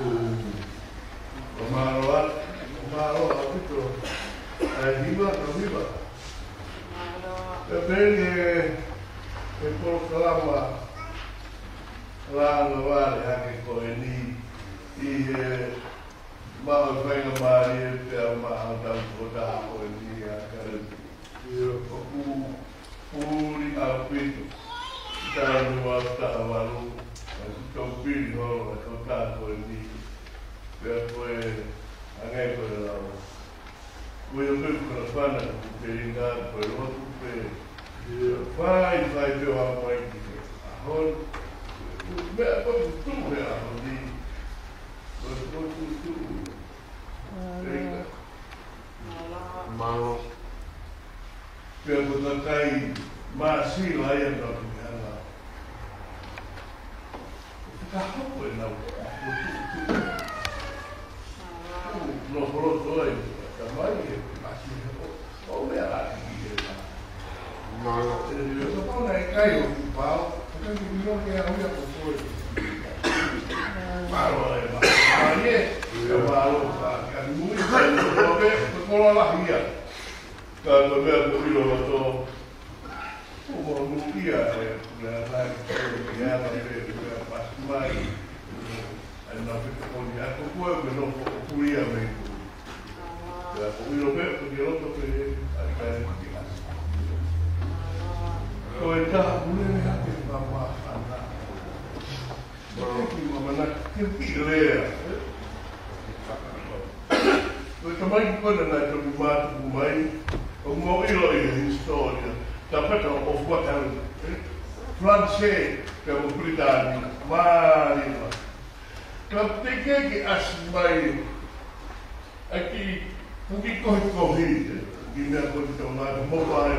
ʻOku ou mālō atu, mālō ʻaupito ʻa e hiva, kau hiva. Pea pehē ʻe he polokalama langa vale hake ko eni ʻi he maʻu faingamālie pea maʻu tau kota ko eni ʻa Kalaisi. ʻOku puli ʻaupito talu ua taha valu, ʻa e tau pili holo ʻa e kota ko eni. Pea ko e hangē ko e lau, ko ia pē ko e fana ko te inga ko e lotu pē. Fai, fai pē ʻo aʻu mai ki he ʻaho ni. Meʻa ko e tuʻu he ʻaho ni. Ko e tuʻu, tuʻu. Mālō. Pea ko e kakai Māsila ia naʻa ku meʻa na. Ka hoko ʻenau. Nofo loto ai, ka mai he Māsila ko. ʻO meʻa la ki he la. Mālō. E ni o tapa na e kai o ki pao, ka ki ni o ke au ia ko koe. Mālō e ma. Ai e, ka mālō ka, ka nui, ka nui, ka nui, ka kolo la ia. Ka ko meʻa ko ʻilo loto. ʻO mo nui ia e, meʻa la ki, ki ana pe, meʻa pasi mai. ʻA e na fika koni ako kua me nofo ʻo kulia mei kua. Pea ko ʻilo pē, ko ke loto pē, ʻa e kai ki ʻasi. Ko e taha pule ne hake ka māfana. Ko e ki mamana, ke ki lea. Ko e tamai ki kona na toki mātuku mai, ʻo mo ʻilo ʻi he hisitōlia. Tapata ʻo fuatau. Falanisē, pea mo Pilitānia. Mālima. Ka te ke ke ʻasi mai, ʻa e kiʻi puke kohikohi, kiʻi meʻa ko eni tau ngāue mo pae.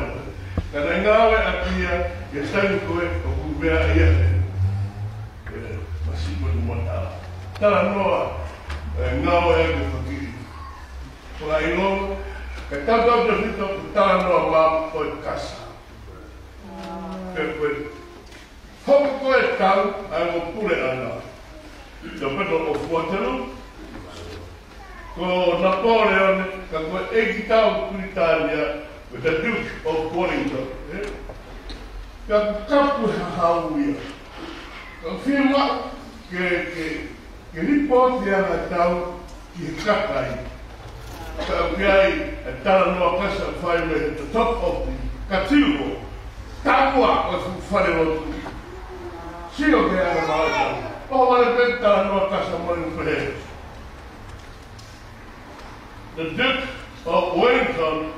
Ka naʻe ngāue ʻaki ia, ʻi he taimi ko ē, ʻoku meʻa ia ē. ʻE, masiʻi ko eni mo tala. Talanoa, ʻe, ngāue ʻaki e fakili. Fakaʻilonga, ka tautau te fito, talanoa mā ko e kasa. Pea ko e Hoko ko e tau ʻa e ongo puleʻanga. Tau pehē ʻo Fuatelu, ko Napoleone, ka ko e ʻeikitau Pilitānia, The Duke of Wellington, ē? Ka kapu ha hau ia. Ka fiemaʻu ke, ke, ke lipooti ʻa e tau ki he kakai. Ka ʻoku ʻi ai e talanoa kasa fai mei he the top of the cathedral. Taua ʻo e fuʻu fale lotu. Sio ki he anga māʻoniʻoni. ʻOhovale pē talanoa kasa mai ʻo pehē. The Duke of Wellington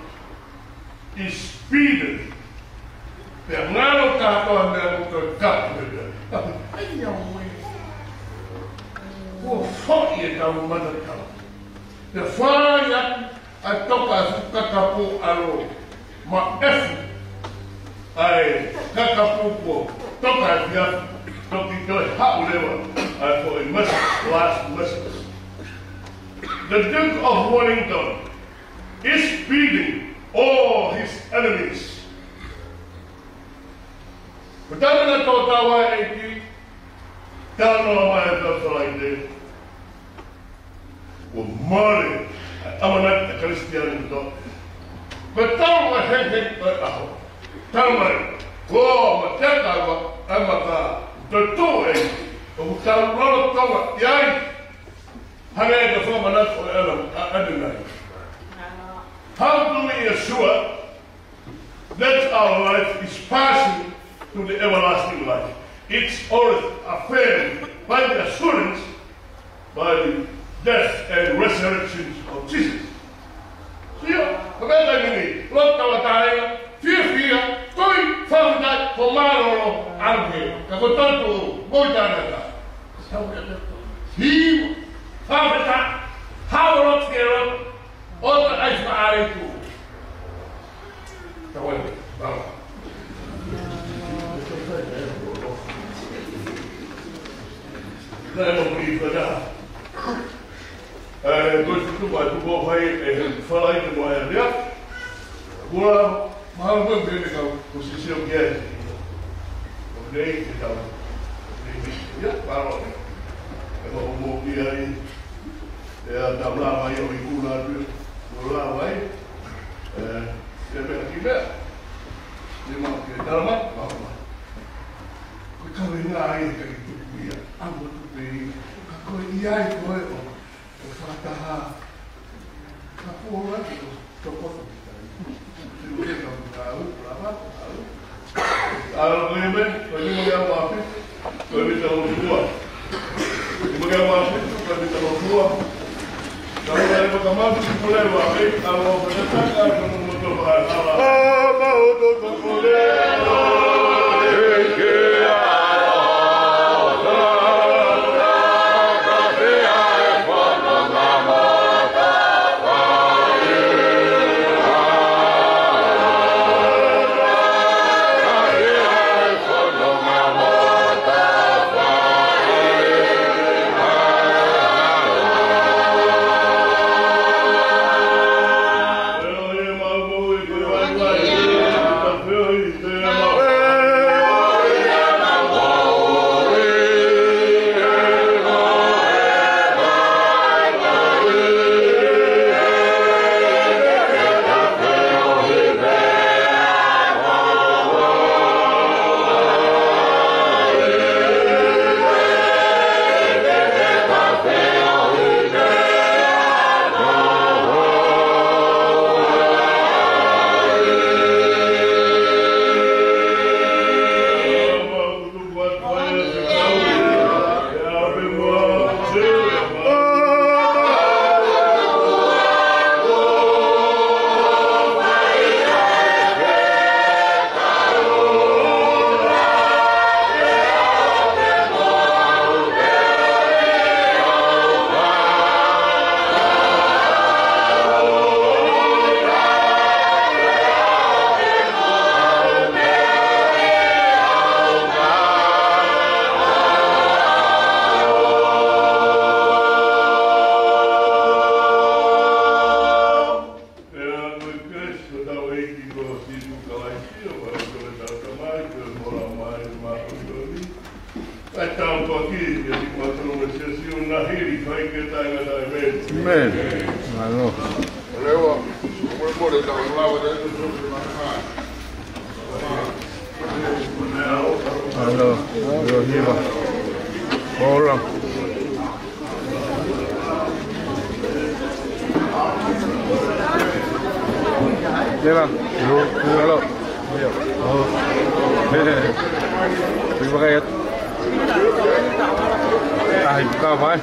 is beaten. Pea ngalo kātoa meʻa ʻoku toe kapu he meʻa. Ai, ia ue. Kuo foʻi e tau mana tau. Pea fai atu ʻa e toka ʻa e fuʻu kakapu ʻa Roma. Maʻefu ʻa e kakapu kuo toka ʻi he efiafi, toki toe haʻu leva ʻa e foʻi message, last message. The Duke of Wellington is beating all his enemies. Ko e taimi naʻe tō tau ai e ʻEiki, talanoa mai ʻa e Falaite. Kuo mole ʻa e ʻamanaki ʻa e Kalisitiane kotoa. Ko e tau ʻa e heke ʻo e ʻaho. Tau mai, kuo mateka ua ʻa e maka, toetuʻu ē, ʻoku tau lolotonga ʻi ai. Hangē ko e fakamanatu ʻo e ʻalu ʻa ʻAnenai. How do we assure that our life is passing to the everlasting life? It's always affirmed by the assurance, by the death and resurrection of Jesus. Sio, ko e meʻa taimi ni, loto tauʻatāina, fiefia, tui, fakafetaʻi, ko e mālōlō, ʻalu pē. Ka ko e toetuʻu, moʻui taʻengata. Hiva, fakafetaʻi, haʻu loto ki he lotu, ʻo ta ai fakaʻaretu. Tau ai, bau. Naʻe mo ki fana. ʻE, ko e tuʻu mai, tuʻu mai, ʻe, Falaite mo e lea. Kula, mahalo ko e meʻa ka, ko e sisio ki ai. Ko e nei, ke tau. Nei, ia, paro. ʻE, ko mo ki ai. ʻE, a tau lava ai ʻo ikuna atu. Ko lava ai. ʻE, ʻe meʻa ki meʻa. Ni ma ke tala mai, ma ma. Ko e kaveinga ai, ka ki tuku ia. A mo tu pe ia. Ka ko e ia ai ko e o. ʻO fakataha. Ka puola ki ʻo tokoto ki tai. Siu ke ka kau, lava, kau. ʻAlu ko e meʻa, ko e nima ke au afi, ko e mita o tua. Nima ke au afi, ko e mita o tua. Ka ua e makamau, si pule ua, e, ʻalu o fakataka, ko e moto ʻa e hala. Amen. Amen. Mālō. Lewa, mole mole tau lava tau Hola. Hola. Hola. Hola. Hola. Ai, ka vai.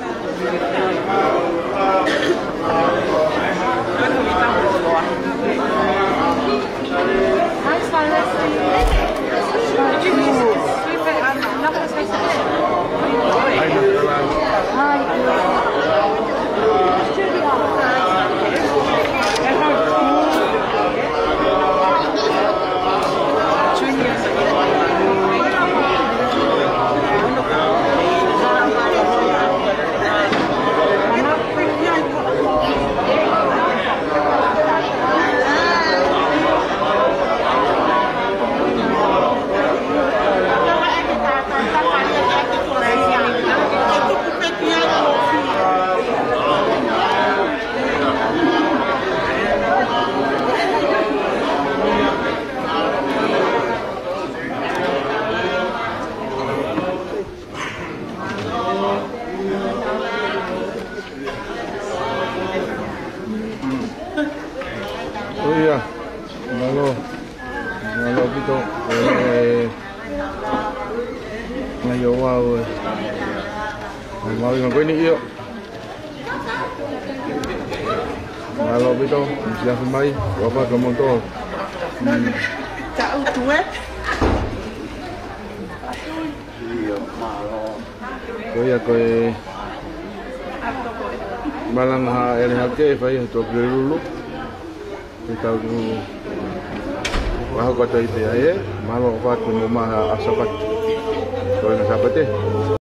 ʻIo, mālō, mālō ʻaupito, ē, mai ʻo wau, ē. Mālō, mālō ko eni ʻio. Mālō ʻaupito, ʻi siafu mai, ua paka moto. Mm. Ko ia ko e malanga ʻa ʻEletā Hake, fai ʻe he Tuʻapulelulu. Ke tau nu vaho ka tai te ai, ē, mālō ʻaupito mo maha ʻa Sāpate. Ko e ngaahi Sāpate.